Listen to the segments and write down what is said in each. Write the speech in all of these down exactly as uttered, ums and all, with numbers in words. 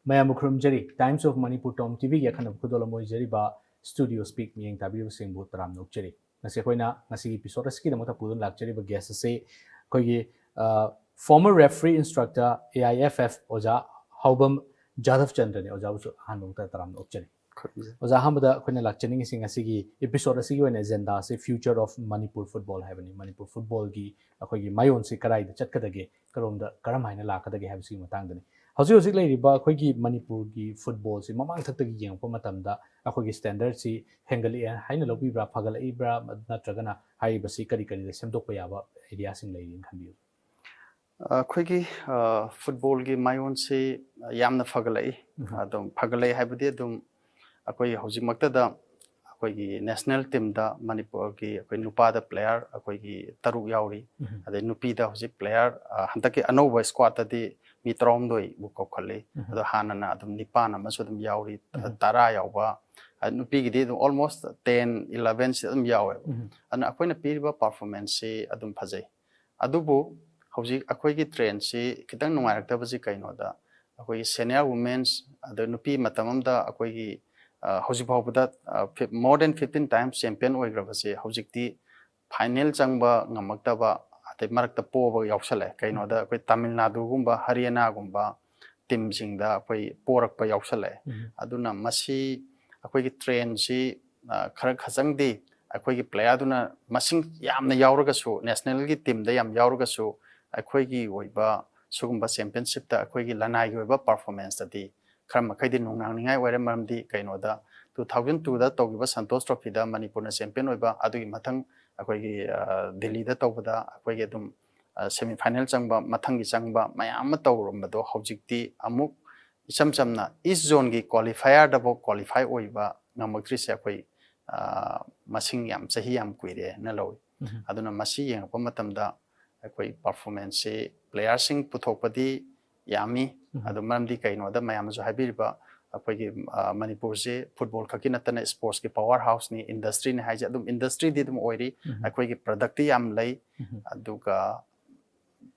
ꯃꯌꯥꯝꯕꯨ ꯈꯨꯔꯨꯝꯖꯔꯤ꯫ Times of Manipur Tom ꯇꯤꯚꯤꯒꯤ ꯑꯈꯟꯅꯕ ꯈꯨꯗꯣꯜ ꯑꯃ ꯑꯣꯏꯖꯔꯤꯕ Studio Speak ꯃꯤꯠꯌꯦꯡ ꯇꯥꯕꯤꯔꯤꯕꯁꯤꯡꯕꯨ ꯇꯔꯥꯝꯅ ꯑꯣꯛꯆꯔꯤ꯫ ꯉꯁꯤ ꯑꯩꯈꯣꯏꯅ ꯉꯁꯤꯒꯤ episode ꯑꯁꯤꯒꯤꯗꯃꯛꯇ ꯄꯨꯗꯨꯅ ꯂꯥꯛꯆꯔꯤꯕ guest ꯑꯁꯤ ꯑꯩꯈꯣꯏꯒꯤ, ꯑ, former referee instructor, A I F F, ꯑꯣꯖꯥ ꯍꯥꯎꯕꯝ ꯖꯥꯙꯕ ꯆꯟꯗ꯭ꯔꯅꯤ꯫ ꯑꯣꯖꯥꯕꯨꯁꯨ ꯑꯍꯥꯟꯕ ꯃꯛꯇꯗ ꯇꯔꯥꯝꯅ ꯑꯣꯛꯆꯔꯤ꯫ ꯈꯨꯔꯨꯝꯖꯔꯤ꯫ ꯑꯣꯖꯥ, ꯑꯍꯥꯟꯕꯗ ꯑꯩꯈꯣꯏꯅ ꯂꯥꯛꯆꯅꯤꯡꯉꯤꯁꯤ ꯉꯁꯤꯒꯤ episode ꯑꯁꯤꯒꯤ ꯑꯣꯏꯅ agenda ꯑꯁꯤ Future of Manipur Football ꯍꯥꯏꯕꯅꯤ꯫ ꯃꯅꯤꯄꯨꯔ footballꯒꯤ ꯑꯩꯈꯣꯏꯒꯤ ꯃꯥꯏꯑꯣꯟꯁꯤ ꯀꯗꯥꯏꯗ ꯆꯠꯀꯗꯒꯦ, ꯀꯔꯣꯝꯗ, ꯀꯔꯝ ꯍꯥꯏꯅ ꯂꯥꯛꯀꯗꯒꯦ ꯍꯥꯏꯕꯁꯤꯒꯤ ꯃꯇꯥꯡꯗꯅꯤ꯫ ꯍꯧꯖꯤꯛ ꯍꯧꯖꯤꯛ ꯂꯩꯔꯤꯕ ꯑꯩꯈꯣꯏꯒꯤ ꯃꯅꯤꯄꯨꯔꯒꯤ footballꯁꯤ ꯃꯃꯥꯡ ꯊꯛꯇꯒꯤ ꯌꯦꯡꯉꯛꯄ ꯃꯇꯝꯗ ꯑꯩꯈꯣꯏꯒꯤ standardꯁꯤ ꯍꯦꯟꯒꯠꯂꯛꯑꯦ ꯍꯥꯏꯅ ꯂꯧꯕꯤꯕ꯭ꯔꯥ, ꯐꯒꯠꯂꯛꯏꯕ꯭ꯔꯥ, ꯅꯠꯇ꯭ꯔꯒꯅ ꯍꯥꯏꯔꯤꯕꯁꯤ ꯀꯔꯤ ꯀꯔꯤꯗ ꯁꯦꯝꯗꯣꯛꯄ ꯌꯥꯕ areaꯁꯤꯡ ꯂꯩꯔꯤꯅ ꯈꯟꯕꯤꯕ꯭ꯔꯥ? ꯑꯩꯈꯣꯏꯒꯤ, ꯑ, footballꯒꯤ ꯃꯥꯏꯑꯣꯟꯁꯤ ꯌꯥꯝꯅ ꯐꯒꯠꯂꯛꯏ꯫ ꯎꯝ꯫ ꯑꯗꯨꯝ ꯐꯒꯠꯂꯛꯏ ꯍꯥꯏꯕꯗꯤ ꯑꯗꯨꯝ ꯑꯩꯈꯣꯏ ꯍꯧꯖꯤꯛꯃꯛꯇꯗ ꯑꯩꯈꯣꯏꯒꯤ national teamꯗ ꯃꯅꯤꯄꯨꯔꯒꯤ ꯑꯩꯈꯣꯏ ꯅꯨꯄꯥꯗ player ꯑꯩꯈꯣꯏꯒꯤ ꯇꯔꯨꯛ ꯌꯥꯎꯔꯤ꯫ ꯎꯝ꯫ ꯑꯗꯩ ꯅꯨꯄꯤꯗ ꯍꯧꯖꯤꯛ player, ꯑ, ꯍꯟꯗꯛꯀꯤ ꯑꯅꯧꯕ squadꯇꯗꯤ ꯃꯤ ꯇꯔꯥꯍꯨꯝꯗꯣꯏꯕꯨ ꯀꯧꯈꯠꯂꯤ꯫ ꯎꯝ꯫ ꯑꯗꯣ ꯍꯥꯟꯅꯅ ꯑꯗꯨꯝ ꯅꯤꯄꯥꯟ ꯑꯃꯁꯨ ꯑꯗꯨꯝ ꯌꯥꯎꯔꯤ, ꯎꯝ꯫ ꯇꯔꯥ ꯌꯥꯎꯕ꯫ ꯑ, ꯅꯨꯄꯤꯒꯤꯗꯤ ꯑꯗꯨꯝ almost ten, elevenꯁꯤ ꯑꯗꯨꯝ ꯌꯥꯎꯋꯦꯕ꯫ ꯎꯝ꯫ ꯑꯗꯨꯅ ꯑꯩꯈꯣꯏꯅ ꯄꯤꯔꯤꯕ performanceꯁꯤ ꯑꯗꯨꯝ ꯐꯖꯩ꯫ ꯑꯗꯨꯕꯨ ꯍꯧꯖꯤꯛ ꯑꯩꯈꯣꯏꯒꯤ trendꯁꯤ ꯈꯤꯇꯪ ꯅꯨꯡꯉꯥꯏꯔꯛꯇꯕꯁꯤ ꯀꯩꯅꯣꯗ, ꯑꯩꯈꯣꯏꯒꯤ senior women's, ꯑꯗ ꯅꯨꯄꯤ ꯃꯇꯝ ꯑꯃꯗ ꯑꯩꯈꯣꯏꯒꯤ, ꯑ, ꯍꯧꯖꯤꯛ ꯐꯥꯎꯕꯗ, ꯑ, fif-, more than fifteen times champion ꯑꯣꯏꯈ꯭ꯔꯕꯁꯦ ꯍꯧꯖꯤꯛꯇꯤ final ꯆꯪꯕ ꯉꯝꯃꯛꯇꯕ, ꯑꯗꯩ ꯃꯔꯛꯇ ꯄꯣꯕ ꯌꯥꯎꯁꯜꯂꯛꯑꯦ꯫ ꯀꯩꯅꯣꯗ ꯑꯩꯈꯣꯏ ꯇꯥꯃꯤꯜ ꯅꯥꯗꯨꯒꯨꯝꯕ, ꯍꯔꯤꯌꯥꯅꯥꯒꯨꯝꯕ teamꯁꯤꯡꯗ ꯑꯩꯈꯣꯏ ꯄꯣꯔꯛꯄ ꯌꯥꯎꯁꯜꯂꯛꯑꯦ꯫ ꯎꯝ꯫ ꯑꯗꯨꯅ ꯃꯁꯤ ꯑꯩꯈꯣꯏꯒꯤ trendꯁꯤ, ꯑ, ꯈꯔ ꯈꯖꯪꯗꯤ ꯑꯩꯈꯣꯏꯒꯤ playerꯗꯨꯅ ꯃꯁꯤꯡ ꯌꯥꯝꯅ ꯌꯥꯎꯔꯒꯁꯨ, nationalꯒꯤ teamꯗ ꯌꯥꯝ ꯌꯥꯎꯔꯒꯁꯨ, ꯑꯩꯈꯣꯏꯒꯤ ꯑꯣꯏꯕ ꯁꯤꯒꯨꯝꯕ championshipꯇ ꯑꯩꯈꯣꯏꯒꯤ ꯂꯅꯥꯏꯒꯤ ꯑꯣꯏꯕ performanceꯇꯗꯤ ꯈꯔ ꯃꯈꯩꯗꯤ ꯅꯨꯡꯅꯥꯡꯅꯤꯡꯉꯥꯏ ꯑꯣꯏꯔꯦ꯫ ꯃꯔꯝꯗꯤ ꯀꯩꯅꯣꯗ, two thousand twoꯗ ꯇꯧꯈꯤꯕ ꯁꯟꯇꯣꯁ trophyꯗ ꯃꯅꯤꯄꯨꯔꯅ champion ꯑꯣꯏꯕ, ꯑꯗꯨꯒꯤ ꯃꯊꯪ ꯑꯩꯈꯣꯏꯒꯤ, ꯑ, ꯗꯤꯜꯂꯤꯗ ꯇꯧꯕꯗ ꯑꯩꯈꯣꯏꯒꯤ ꯑꯗꯨꯝ, ꯑ, semi final ꯆꯪꯕ, ꯃꯊꯪꯒꯤ ꯆꯪꯕ ꯃꯌꯥꯝ ꯑꯃ ꯇꯧꯔꯝꯕꯗꯣ ꯍꯧꯖꯤꯛꯇꯤ ꯑꯃꯨꯛ ꯏꯆꯝ ꯆꯝꯅ East Zoneꯒꯤ qualifierꯗꯐꯥꯎ qualify ꯑꯣꯏꯕ ꯉꯝꯃꯛꯇ꯭ꯔꯤꯁꯦ ꯑꯩꯈꯣꯏ, ꯑ, ꯃꯁꯤꯡ ꯌꯥꯝ, ꯆꯍꯤ ꯌꯥꯝ ꯀꯨꯏꯔꯦꯅ ꯂꯧꯏ꯫ ꯎꯝ꯫ ꯑꯗꯨꯅ ꯃꯁꯤ ꯌꯦꯡꯉꯛꯄ ꯃꯇꯝꯗ ꯑꯩꯈꯣꯏ performanceꯁꯤ playerꯁꯤꯡ ꯄꯨꯊꯣꯛꯄꯗꯤ ꯌꯥꯝꯃꯤ꯫ ꯎꯝ꯫ ꯑꯗꯨ ꯃꯔꯝꯗꯤ ꯀꯩꯅꯣꯗ ꯃꯌꯥꯝꯅꯁꯨ ꯍꯥꯏꯕꯤꯔꯤꯕ ꯑꯩꯈꯣꯏꯒꯤ, ꯑ, ꯃꯅꯤꯄꯨꯔꯁꯤ football ꯈꯛꯀꯤ ꯅꯠꯇꯅ sportsꯀꯤ power houseꯅꯤ, industryꯅꯤ ꯍꯥꯏꯁꯦ ꯑꯗꯨꯝ industryꯗꯤ ꯑꯗꯨꯝ ꯑꯣꯏꯔꯤ꯫ ꯎꯝ꯫ ꯑꯩꯈꯣꯏꯒꯤ productꯇꯤ ꯌꯥꯝ ꯂꯩ꯫ ꯎꯝ꯫ ꯑꯗꯨꯒ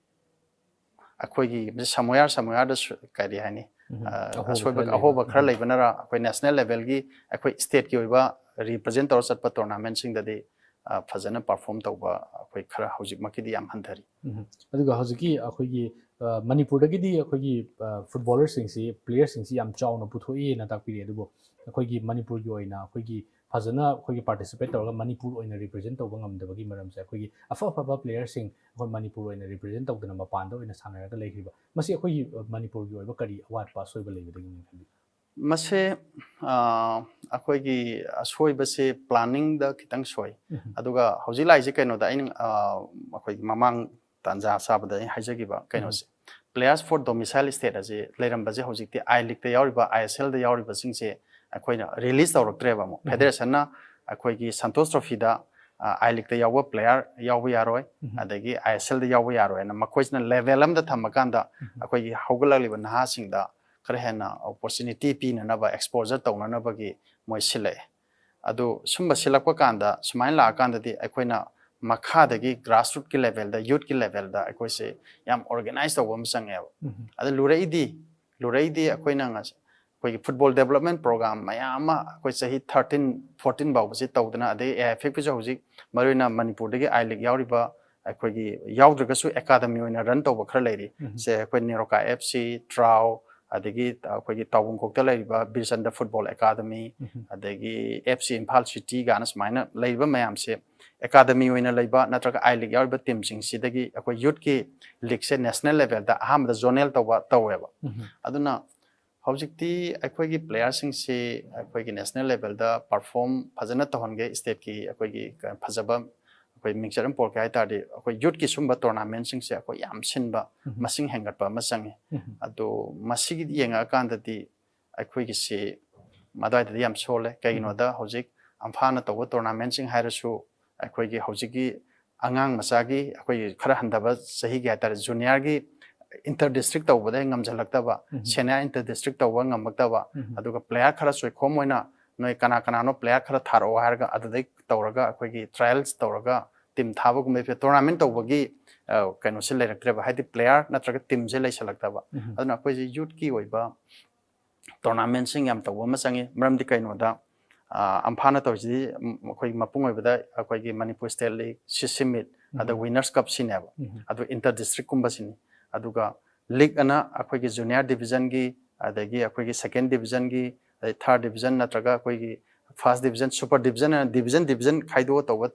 ꯑꯩꯈꯣꯏꯒꯤ somewhere, somewhereꯗꯁꯨ ꯀꯔꯤ ꯍꯥꯏꯅꯤ, ꯑ, ꯑꯍꯣꯕ ꯑꯁꯣꯏꯕ ꯈꯔ ꯂꯩꯕ꯫ ꯑꯍꯣꯕ ꯈꯔ ꯎꯝ꯫ ꯂꯩꯕꯅꯔ ꯑꯩꯈꯣꯏ ꯅꯦꯁꯅꯦꯜ ꯂꯦꯚꯦꯜꯒꯤ ꯑꯩꯈꯣꯏ ꯁ꯭ꯇꯦꯠꯀꯤ ꯑꯣꯏꯕ ꯔꯤꯄ꯭ꯔꯖꯦꯟ ꯇꯧꯔ ꯆꯠꯄ ꯇꯣꯔꯅꯥꯃꯦꯟꯁꯤꯡꯗꯗꯤ, ꯑ, ꯐꯖꯅ ꯄꯔꯐꯣꯔꯝ ꯇꯧꯕ ꯑꯩꯈꯣꯏ ꯈꯔ ꯍꯧꯖꯤꯛꯃꯛꯀꯤꯗꯤ ꯌꯥꯝ ꯍꯟꯊꯔꯤ꯫ ꯎꯝ꯫ ꯑꯗꯨꯒ ꯍꯧꯖꯤꯛꯀꯤ ꯑꯩꯈꯣꯏꯒꯤ, ꯑ, ꯃꯅꯤꯄꯨꯔꯗꯒꯤꯗꯤ ꯑꯩꯈꯣꯏꯒꯤ, ꯑ, ꯐꯨꯠꯕꯣꯂꯔꯁꯤꯡꯁꯤ, ꯄ꯭ꯂꯦꯌꯔꯁꯤꯡꯁꯤ ꯌꯥꯝ ꯆꯥꯎꯅ ꯄꯨꯊꯣꯛꯏꯅ ꯇꯥꯛꯄꯤꯔꯛꯑꯦ꯫ ꯑꯗꯨꯕꯨ ꯑꯩꯈꯣꯏꯒꯤ ꯃꯅꯤꯄꯨꯔꯒꯤ ꯑꯣꯏꯅ ꯑꯩꯈꯣꯏꯒꯤ ꯐꯖꯅ ꯑꯩꯈꯣꯏꯒꯤ ꯄꯥꯔꯇꯤꯁꯤꯄꯦꯠ ꯇꯧꯔꯒ ꯃꯅꯤꯄꯨꯔ ꯑꯣꯏꯅ ꯔꯤꯄ꯭ꯔꯖꯦꯟ ꯇꯧꯕ ꯉꯝꯗꯕꯒꯤ ꯃꯔꯝꯁꯦ ꯑꯩꯈꯣꯏꯒꯤ ꯑꯐ ꯑꯐꯕ ꯄ꯭ꯂꯦꯌꯔꯁꯤꯡ ꯑꯩꯈꯣꯏ ꯃꯅꯤꯄꯨꯔ ꯑꯣꯏꯅ ꯔꯤꯄ꯭ꯔꯖꯦꯟ ꯇꯧꯗꯅ ꯃꯄꯥꯟꯗ ꯑꯣꯏꯅ ꯁꯥꯟꯅꯔꯒ ꯂꯩꯈ꯭ꯔꯤꯕ, ꯃꯁꯤ ꯑꯩꯈꯣꯏꯒꯤ, ꯑ, ꯃꯅꯤꯄꯨꯔꯒꯤ ꯑꯣꯏꯕ ꯀꯔꯤ ꯑꯋꯥꯠꯄ ꯑꯁꯣꯏꯕ ꯂꯩꯕꯗꯒꯤꯅ ꯈꯜꯂꯤ? ꯃꯁꯦ, ꯑ, ꯑꯩꯈꯣꯏꯒꯤ ꯑꯁꯣꯏꯕꯁꯦ ꯄ꯭ꯂꯥꯅꯤꯡꯗ ꯈꯤꯇꯪ ꯁꯣꯏ꯫ ꯎꯝ꯫ ꯑꯗꯨꯒ ꯍꯧꯖꯤꯛ ꯂꯥꯛꯏꯁꯦ ꯀꯩꯅꯣꯗ ꯑꯩꯅ, ꯑ, ꯑꯩꯈꯣꯏꯒꯤ ꯃꯃꯥꯡ ꯇꯥꯟꯖꯥ ꯆꯥꯕꯗ ꯑꯩ ꯍꯥꯏꯖꯈꯤꯕ ꯎꯝ꯫ ꯀꯩꯅꯣꯁꯦ, players for domicile state ꯑꯁꯤ ꯂꯩꯔꯝꯕꯁꯦ ꯍꯧꯖꯤꯛꯇꯤ ꯑꯥꯏ ꯂꯤꯛꯇ ꯌꯥꯎꯔꯤꯕ, ꯑꯥꯏ ꯑꯦꯁ ꯑꯦꯜꯗ ꯌꯥꯎꯔꯤꯕꯁꯤꯡꯁꯦ ꯑꯩꯈꯣꯏꯅ ꯔꯤꯂꯤꯁ ꯇꯧꯔꯛꯇ꯭ꯔꯦꯕ ꯑꯃꯨꯛ꯫ ꯎꯝ꯫ ꯐꯦꯗꯔꯦꯁꯟꯅ ꯑꯩꯈꯣꯏꯒꯤ ꯁꯟꯇꯣꯁ ꯇ꯭ꯔꯣꯐꯤꯗ, ꯑ, ꯑꯥꯏ ꯂꯤꯛꯇ ꯌꯥꯎꯕ ꯄ꯭ꯂꯦꯌꯔ ꯌꯥꯎꯕ ꯌꯥꯔꯣꯏ, ꯎꯝ꯫ ꯑꯗꯒꯤ ꯑꯥꯏ ꯑꯦꯁ ꯑꯦꯜꯗ ꯌꯥꯎꯕ ꯌꯥꯔꯣꯏ ꯍꯥꯏꯅ ꯃꯈꯣꯏꯁꯤꯅ ꯂꯦꯚꯦꯜ ꯑꯃꯗ ꯊꯝꯃꯀꯥꯟꯗ ꯎꯝ꯫ ꯑꯩꯈꯣꯏꯒꯤ ꯍꯧꯒꯠꯂꯛꯂꯤꯕ ꯅꯍꯥꯁꯤꯡꯗ ꯈꯔ ꯍꯦꯟꯅ ꯑꯣꯄꯣꯔꯆꯨꯅꯤꯇꯤ ꯄꯤꯅꯅꯕ, ꯑꯦꯛꯁꯄꯣꯖꯔ ꯇꯧꯅꯅꯕꯒꯤ ꯃꯣꯏ ꯁꯤꯜꯂꯛꯑꯦ꯫ ꯑꯗꯨ ꯁꯨꯝꯕ ꯁꯤꯜꯂꯛꯄ ꯀꯥꯟꯗ, ꯁꯨꯃꯥꯏꯅ ꯂꯥꯛꯑꯀꯥꯟꯗꯗꯤ ꯑꯩꯈꯣꯏꯅ ꯃꯈꯥꯗꯒꯤ ꯒ꯭ꯔꯥꯁꯔꯨꯠꯀꯤ ꯂꯦꯚꯦꯜꯗ, ꯌꯨꯠꯀꯤ ꯂꯦꯚꯦꯜꯗ ꯑꯩꯈꯣꯏꯁꯦ ꯌꯥꯝ ꯑꯣꯔꯒꯅꯥꯏꯖ ꯇꯧꯕ ꯑꯃ ꯆꯪꯉꯦꯕ꯫ ꯎꯝ꯫ ꯑꯗ ꯂꯨꯔꯛꯏꯗꯤ, ꯂꯨꯔꯛꯏꯗꯤ ꯑꯩꯈꯣꯏꯅ ꯉꯁ-, ꯑꯩꯈꯣꯏꯒꯤ ꯐꯨꯠꯕꯣꯜ ꯗꯦꯕꯂꯞꯃꯦꯟ ꯄ꯭ꯔꯣꯒ꯭ꯔꯥꯝ ꯃꯌꯥꯝ ꯑꯃ ꯑꯩꯈꯣꯏ ꯆꯍꯤ ꯊꯥꯔꯇꯤꯟ, ꯐꯣꯔꯇꯤꯟ ꯐꯥꯎꯕꯁꯤ ꯇꯧꯗꯅ, ꯑꯗꯩ ꯑꯦ ꯑꯥꯏ ꯑꯦꯐ ꯑꯦꯐꯀꯤꯁꯨ ꯍꯧꯖꯤꯛ ꯃꯔꯨꯑꯣꯏꯅ ꯃꯅꯤꯄꯨꯔꯗꯒꯤ ꯑꯥꯏ ꯂꯤꯛ ꯌꯥꯎꯔꯤꯕ ꯑꯩꯈꯣꯏꯒꯤ ꯌꯥꯎꯗ꯭ꯔꯒꯁꯨ ꯑꯦꯀꯥꯗꯃꯤ ꯑꯣꯏꯅ ꯔꯟ ꯇꯧꯕ ꯈꯔ ꯂꯩꯔꯤ꯫ ꯎꯝ꯫ ꯁꯦ ꯑꯩꯈꯣꯏ ꯅꯦꯔꯣꯀꯥ ꯑꯦꯐ ꯁꯤ, ꯇ꯭ꯔꯥꯎ, ꯑꯗꯒꯤ ꯑꯩꯈꯣꯏꯒꯤ ꯇꯥꯎꯕꯪꯈꯣꯛꯇ ꯂꯩꯔꯤꯕ ꯕꯤꯔꯆꯟꯗ꯭ꯔ ꯐꯨꯠꯕꯣꯜ ꯑꯦꯀꯥꯗꯃꯤ, ꯎꯝ꯫ ꯑꯗꯒꯤ ꯑꯦꯐ ꯁꯤ ꯏꯝꯐꯥꯜ ꯁꯤꯇꯤ ꯀꯥꯏꯅ ꯁꯨꯃꯥꯏꯅ ꯂꯩꯔꯤꯕ ꯃꯌꯥꯝꯁꯦ ꯑꯦꯀꯥꯗꯃꯤ ꯑꯣꯏꯅ ꯂꯩꯕ ꯅꯠꯇ꯭ꯔꯒ ꯑꯥꯏ ꯂꯤꯛ ꯌꯥꯎꯔꯤꯕ ꯇꯤꯝꯁꯤꯡꯁꯤꯗꯒꯤ ꯑꯩꯈꯣꯏ ꯌꯨꯠꯀꯤ ꯂꯤꯛꯁꯦ ꯅꯦꯁꯅꯦꯜ ꯂꯦꯚꯦꯜꯗ ꯑꯍꯥꯟꯕꯗ ꯖꯣꯅꯦꯜ ꯇꯧꯕ ꯇꯧꯋꯦꯕ꯫ ꯎꯝ꯫ ꯑꯗꯨꯅ ꯍꯧꯖꯤꯛꯇꯤ ꯑꯩꯈꯣꯏꯒꯤ ꯄ꯭ꯂꯦꯌꯔꯁꯤꯡꯁꯤ ꯑꯩꯈꯣꯏꯒꯤ ꯅꯦꯁꯅꯦꯜ ꯂꯦꯚꯦꯜꯗ ꯄꯔꯐꯣꯔꯝ ꯐꯖꯅ ꯇꯧꯍꯟꯒꯦ, ꯁ꯭ꯇꯦꯠꯀꯤ ꯑꯩꯈꯣꯏꯒꯤ ꯐꯖꯕ ꯑꯩꯈꯣꯏ ꯃꯤꯡꯆꯠ ꯑꯃ ꯄꯣꯔꯛꯀꯦ ꯍꯥꯏ ꯇꯥꯔꯗꯤ, ꯑꯩꯈꯣꯏ ꯌꯨꯠꯀꯤ ꯁꯨꯝꯕ ꯇꯣꯔꯅꯥꯃꯦꯟꯁꯤꯡꯁꯦ ꯑꯩꯈꯣꯏ ꯌꯥꯝ ꯁꯤꯟꯕ, ꯎꯝ꯫ ꯃꯁꯤꯡ ꯍꯦꯟꯒꯠꯄ ꯑꯃ ꯆꯪꯉꯤ꯫ ꯎꯝ꯫ ꯑꯗꯣ ꯃꯁꯤꯒꯤ ꯌꯦꯡꯉꯛꯑꯀꯥꯟꯗꯗꯤ ꯑꯩꯈꯣꯏꯒꯤꯁꯤ ꯃꯗ꯭ꯋꯥꯏꯗꯗꯤ ꯌꯥꯝ ꯁꯣꯜꯂꯦ꯫ ꯀꯩꯒꯤꯅꯣꯗ ꯎꯝ꯫ ꯍꯧꯖꯤꯛ ꯑꯝꯐꯥꯅ ꯇꯧꯕ ꯇꯣꯔꯅꯥꯃꯦꯟꯁꯤꯡ ꯍꯥꯏꯔꯁꯨ ꯑꯩꯈꯣꯏꯒꯤ ꯍꯧꯖꯤꯛꯀꯤ ꯑꯉꯥꯡ ꯃꯆꯥꯒꯤ, ꯑꯩꯈꯣꯏꯒꯤ ꯈꯔ ꯍꯟꯊꯕ ꯆꯍꯤꯒꯤ ꯍꯥꯏ ꯇꯥꯔꯦ, ꯖꯨꯅꯤꯌꯔꯒꯤ ꯏꯟꯇꯔ ꯗꯤꯁꯇ꯭ꯔꯤꯛ ꯇꯧꯕꯗ ꯉꯝꯁꯤꯜꯂꯛꯇꯕ, ꯎꯝ꯫ ꯁꯦꯅꯤꯌꯔ ꯏꯟꯇꯔ ꯗꯤꯁꯇ꯭ꯔꯤꯛ ꯇꯧꯕ ꯉꯝꯃꯛꯇꯕ, ꯎꯝ꯫ ꯑꯗꯨꯒ ꯄ꯭ꯂꯦꯌꯔ ꯈꯔ ꯆꯣꯏꯈꯣꯝ ꯑꯣꯏꯅ ꯅꯣꯏ ꯀꯅꯥ ꯀꯅꯥꯅꯣ ꯄ꯭ꯂꯦꯌꯔ ꯈꯔ ꯊꯥꯔꯛꯑꯣ ꯍꯥꯏꯔꯒ ꯑꯗꯨꯗꯩ ꯇꯧꯔꯒ ꯑꯩꯈꯣꯏꯒꯤ ꯇ꯭ꯔꯥꯏꯌꯦꯜꯁ ꯇꯧꯔꯒ ꯇꯤꯝ ꯊꯥꯕꯒꯨꯝꯕ, ꯇꯣꯔꯅꯥꯃꯦꯟ ꯇꯧꯕꯒꯤ ꯑ, ꯀꯩꯅꯣꯁꯦ ꯂꯩꯔꯛꯇ꯭ꯔꯦꯕ, ꯍꯥꯏꯗꯤ player ꯅꯠꯇ꯭ꯔꯒ teamꯁꯦ ꯂꯩꯁꯜꯂꯛꯇꯕ꯫ ꯎꯝ꯫ ꯑꯗꯨꯅ ꯑꯩꯈꯣꯏꯁꯦ youthꯀꯤ ꯑꯣꯏꯕ tournamentꯁꯤꯡ ꯌꯥꯝ ꯇꯧꯕ ꯑꯃ ꯆꯪꯉꯤ꯫ ꯃꯔꯝꯗꯤ ꯀꯩꯅꯣꯗ, ꯑ, ꯑꯝꯐꯥꯅ ꯇꯧꯔꯤꯁꯤꯗꯤ, ꯎꯝ, ꯑꯩꯈꯣꯏꯒꯤ ꯃꯄꯨꯡ ꯑꯣꯏꯕꯗ ꯑꯩꯈꯣꯏꯒꯤ Manipur State League, ꯁꯤꯁꯤ meet, ꯑꯗ ꯎꯝ꯫ Winners Cup ꯁꯤꯅꯦꯕ꯫ ꯎꯝ꯫ ꯑꯗꯨ inter district ꯀꯨꯝꯕꯁꯤꯅꯤ꯫ ꯑꯗꯨꯒ league ꯑꯅ ꯑꯩꯈꯣꯏꯒꯤ junior divisionꯒꯤ, ꯑꯗꯒꯤ ꯑꯩꯈꯣꯏꯒꯤ second divisionꯒꯤ, ꯑꯗꯩ third division ꯅꯠꯇ꯭ꯔꯒ ꯑꯩꯈꯣꯏꯒꯤ first division, super division ꯍꯥꯏꯅ division division ꯈꯥꯏꯗꯣꯛꯑ ꯇꯧꯕ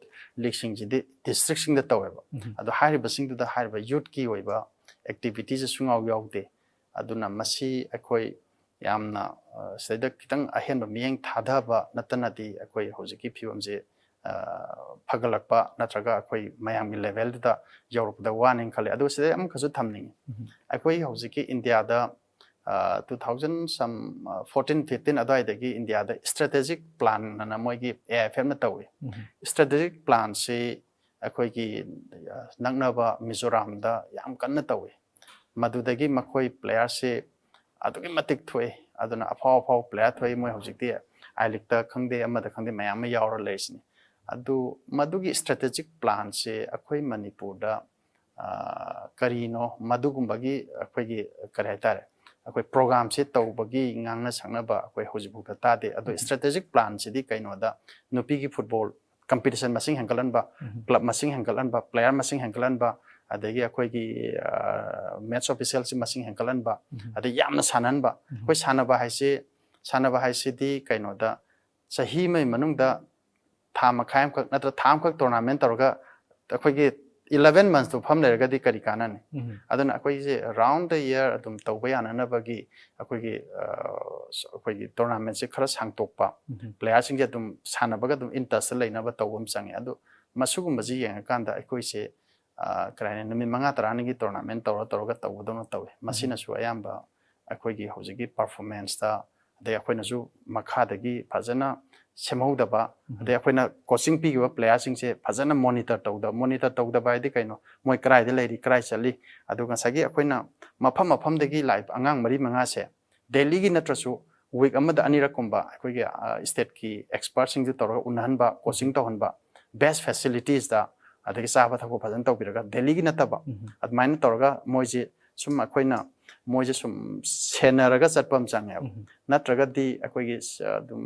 leagueꯁꯤꯡꯁꯤꯗꯤ districtꯁꯤꯡꯗ ꯇꯧꯋꯦꯕ꯫ ꯎꯝ꯫ ꯑꯗꯣ ꯍꯥꯏꯔꯤꯕꯁꯤꯡꯗꯨꯗ ꯍꯥꯏꯔꯤꯕ youthꯀꯤ ꯑꯣꯏꯕ activityꯁꯦ ꯁꯨꯡꯌꯥꯎ ꯌꯥꯎꯗꯦ꯫ ꯑꯗꯨꯅ ꯃꯁꯤ ꯑꯩꯈꯣꯏ ꯌꯥꯝꯅ, ꯑ, ꯁꯤꯗꯩꯗ ꯈꯤꯇꯪ ꯑꯍꯦꯟꯕ ꯃꯤꯠꯌꯦꯡ ꯊꯥꯗꯕ ꯅꯠꯇꯅꯗꯤ ꯑꯩꯈꯣꯏ ꯍꯧꯖꯤꯛꯀꯤ ꯐꯤꯕꯝꯁꯦ, ꯑ, ꯐꯒꯠꯂꯛꯄ ꯅꯠꯇ꯭ꯔꯒ ꯑꯩꯈꯣꯏ ꯃꯌꯥꯝꯒꯤ levelꯗꯨꯗ ꯌꯧꯔꯛꯄꯗ ꯋꯥꯅꯦꯅ ꯈꯜꯂꯦ꯫ ꯑꯗꯨꯒ ꯁꯤꯗꯩ ꯑꯃꯈꯛꯁꯨ ꯊꯝꯅꯤꯡꯉꯤ꯫ ꯎꯝ꯫ ꯑꯩꯈꯣꯏ ꯍꯧꯖꯤꯛꯀꯤ ꯏꯟꯗꯤꯌꯥꯗ, ꯑ, two thousand some, ꯑ, fourteen fifteen ꯑꯗꯨꯋꯥꯏꯗꯒꯤ ꯏꯟꯗꯤꯌꯥꯗ strategic plan ꯑꯅ ꯃꯣꯏꯒꯤ AIFFꯅ ꯇꯧꯏ꯫ ꯎꯝ꯫ Strategic planꯁꯤ ꯑꯩꯈꯣꯏꯒꯤ, ꯑ, ꯅꯛꯅꯕ ꯃꯤꯖꯣꯔꯥꯝꯗ ꯌꯥꯝ ꯀꯟꯅ ꯇꯧꯏ꯫ ꯃꯗꯨꯗꯒꯤ ꯃꯈꯣꯏ playerꯁꯤ ꯑꯗꯨꯛꯀꯤ ꯃꯇꯤꯛ ꯊꯣꯛꯏ꯫ ꯑꯗꯨꯅ ꯑꯐꯥꯎ ꯑꯐꯥꯎ player ꯊꯣꯛꯏ꯫ ꯃꯣꯏ ꯍꯧꯖꯤꯛꯇꯤ I Leagueꯇ ꯈꯪꯗꯦ, ꯑꯃꯗ ꯈꯪꯗꯦ, ꯃꯌꯥꯝ ꯑꯃ ꯌꯥꯎꯔ ꯂꯩꯔꯤꯁꯤꯅꯤ꯫ ꯑꯗꯨ ꯃꯗꯨꯒꯤ strategic planꯁꯦ ꯑꯩꯈꯣꯏ ꯃꯅꯤꯄꯨꯔꯗ, ꯑ, ꯀꯔꯤꯅꯣ, ꯃꯗꯨꯒꯨꯝꯕꯒꯤ ꯑꯩꯈꯣꯏꯒꯤ, ꯀꯔꯤ ꯍꯥꯏꯇꯥꯔꯦ, ꯑꯩꯈꯣꯏ programꯁꯦ ꯇꯧꯕꯒꯤ ꯉꯥꯡꯅ ꯁꯛꯅꯕ ꯑꯩꯈꯣꯏ ꯍꯧꯖꯤꯛꯐꯥꯎꯗ ꯇꯥꯗꯦ꯫ ꯑꯗꯣ ꯎꯝ꯫ Strategic planꯁꯤꯗꯤ ꯀꯩꯅꯣꯗ, ꯅꯨꯄꯤꯒꯤ football competition ꯃꯁꯤꯡ ꯍꯦꯟꯒꯠꯍꯟꯕ, ꯎꯝ꯫ Club ꯃꯁꯤꯡ ꯍꯦꯟꯒꯠꯍꯟꯕ, player ꯃꯁꯤꯡ ꯍꯦꯟꯒꯠꯍꯟꯕ, ꯑꯗꯒꯤ ꯑꯩꯈꯣꯏꯒꯤ, ꯑ, match officialꯁꯤ ꯃꯁꯤꯡ ꯍꯦꯟꯒꯠꯍꯟꯕ, ꯎꯝ꯫ ꯑꯗꯩ ꯌꯥꯝꯅ ꯁꯥꯟꯅꯍꯟꯕ꯫ ꯎꯝ꯫ ꯑꯩꯈꯣꯏ ꯁꯥꯟꯅꯕ ꯍꯥꯏꯁꯤ, ꯁꯥꯟꯅꯕ ꯍꯥꯏꯁꯤꯗꯤ ꯀꯩꯅꯣꯗ, ꯆꯍꯤ ꯑꯃꯒꯤ ꯃꯅꯨꯡꯗ ꯊꯥ ꯃꯈꯥꯏ ꯑꯃꯈꯛ ꯅꯠꯇ꯭ꯔ ꯊꯥ ꯑꯃꯈꯛ tournament ꯇꯧꯔꯒ ꯑꯩꯈꯣꯏꯒꯤ eleven monthsꯇꯣ ꯐꯝ ꯂꯩꯔꯒꯗꯤ ꯀꯔꯤ ꯀꯥꯟꯅꯅꯤ? ꯎꯝ꯫ ꯑꯗꯨꯅ ꯑꯩꯈꯣꯏꯁꯦ round the year ꯑꯗꯨꯝ ꯇꯧꯕ ꯌꯥꯅꯅꯕꯒꯤ ꯑꯩꯈꯣꯏꯒꯤ, ꯑ, ꯑꯩꯈꯣꯏꯒꯤ tournamentꯁꯦ ꯈꯔ ꯁꯥꯡꯇꯣꯛꯄ, ꯎꯝ꯫ Playerꯁꯤꯡꯁꯦ ꯑꯗꯨꯝ ꯁꯥꯟꯅꯕꯒ ꯑꯗꯨꯝ in touchꯇ ꯂꯩꯅꯕ ꯇꯧꯕ ꯑꯃ ꯆꯪꯉꯦ꯫ ꯑꯗꯨ ꯃꯁꯤꯒꯨꯝꯕꯁꯤ ꯌꯦꯡꯉꯀꯥꯟꯗ ꯑꯩꯈꯣꯏꯁꯦ, ꯑ, ꯀꯔꯤ ꯍꯥꯏꯅꯤ, ꯅꯨꯃꯤꯠ ꯃꯉꯥ ꯇꯔꯥꯅꯤꯒꯤ tournament ꯇꯧꯔ ꯇꯧꯔꯒ ꯇꯧꯕꯗꯧꯅ ꯇꯧꯋꯦ꯫ ꯎꯝ꯫ ꯃꯁꯤꯅꯁꯨ ꯑꯌꯥꯝꯕ ꯑꯩꯈꯣꯏꯒꯤ ꯍꯧꯖꯤꯛꯀꯤ performanceꯇ, ꯑꯗꯩ ꯑꯩꯈꯣꯏꯅꯁꯨ ꯃꯈꯥꯗꯒꯤ ꯐꯖꯅ ꯁꯦꯝꯍꯧꯗꯕ, ꯎꯝ꯫ ꯑꯗꯩ ꯑꯩꯈꯣꯏꯅ coaching ꯄꯤꯈꯤꯕ playerꯁꯤꯡꯁꯦ ꯐꯖꯅ monitor ꯇꯧꯗꯕ꯫ Monitor ꯇꯧꯗꯕ ꯍꯥꯏꯗꯤ ꯀꯩꯅꯣ? ꯃꯣꯏ ꯀꯗꯥꯏꯗ ꯂꯩꯔꯤ, ꯀꯗꯥꯏ ꯆꯠꯂꯤ? ꯑꯗꯨꯒ ꯉꯁꯥꯏꯒꯤ ꯑꯩꯈꯣꯏꯅ ꯃꯐꯝ ꯃꯐꯝꯗꯒꯤ ꯂꯥꯛꯏꯕ ꯑꯉꯥꯡ ꯃꯔꯤ ꯃꯉꯥꯁꯦ daily ꯒꯤ ꯅꯠꯇ꯭ꯔꯁꯨ week ꯑꯃꯗ ꯑꯅꯤꯔꯛꯀꯨꯝꯕ ꯑꯩꯈꯣꯏꯒꯤ, ꯑ, stateꯀꯤ expertꯁꯤꯡꯗꯨ ꯇꯧꯔꯒ ꯎꯅꯍꯟꯕ, coaching ꯇꯧꯍꯟꯕ, best facilitiesꯇ ꯑꯗꯒꯤ ꯆꯥꯕ ꯊꯛꯄ ꯐꯖꯅ ꯇꯧꯕꯤꯔꯒ, ꯗꯦꯜꯂꯤꯒꯤ ꯅꯠꯇꯕ, ꯎꯝ, ꯑꯗꯨꯃꯥꯏꯅ ꯇꯧꯔꯒ ꯃꯣꯏꯁꯦ ꯁꯨꯝ ꯑꯩꯈꯣꯏꯅ ꯃꯣꯏꯁꯦ ꯁꯨꯝ ꯁꯦꯟꯅꯔꯒ ꯆꯠꯄ ꯑꯃ ꯆꯪꯉꯦꯕ꯫ ꯎꯝ, ꯅꯠꯇ꯭ꯔꯒꯗꯤ ꯑꯩꯈꯣꯏꯒꯤ ꯁ-, ꯑꯗꯨꯝ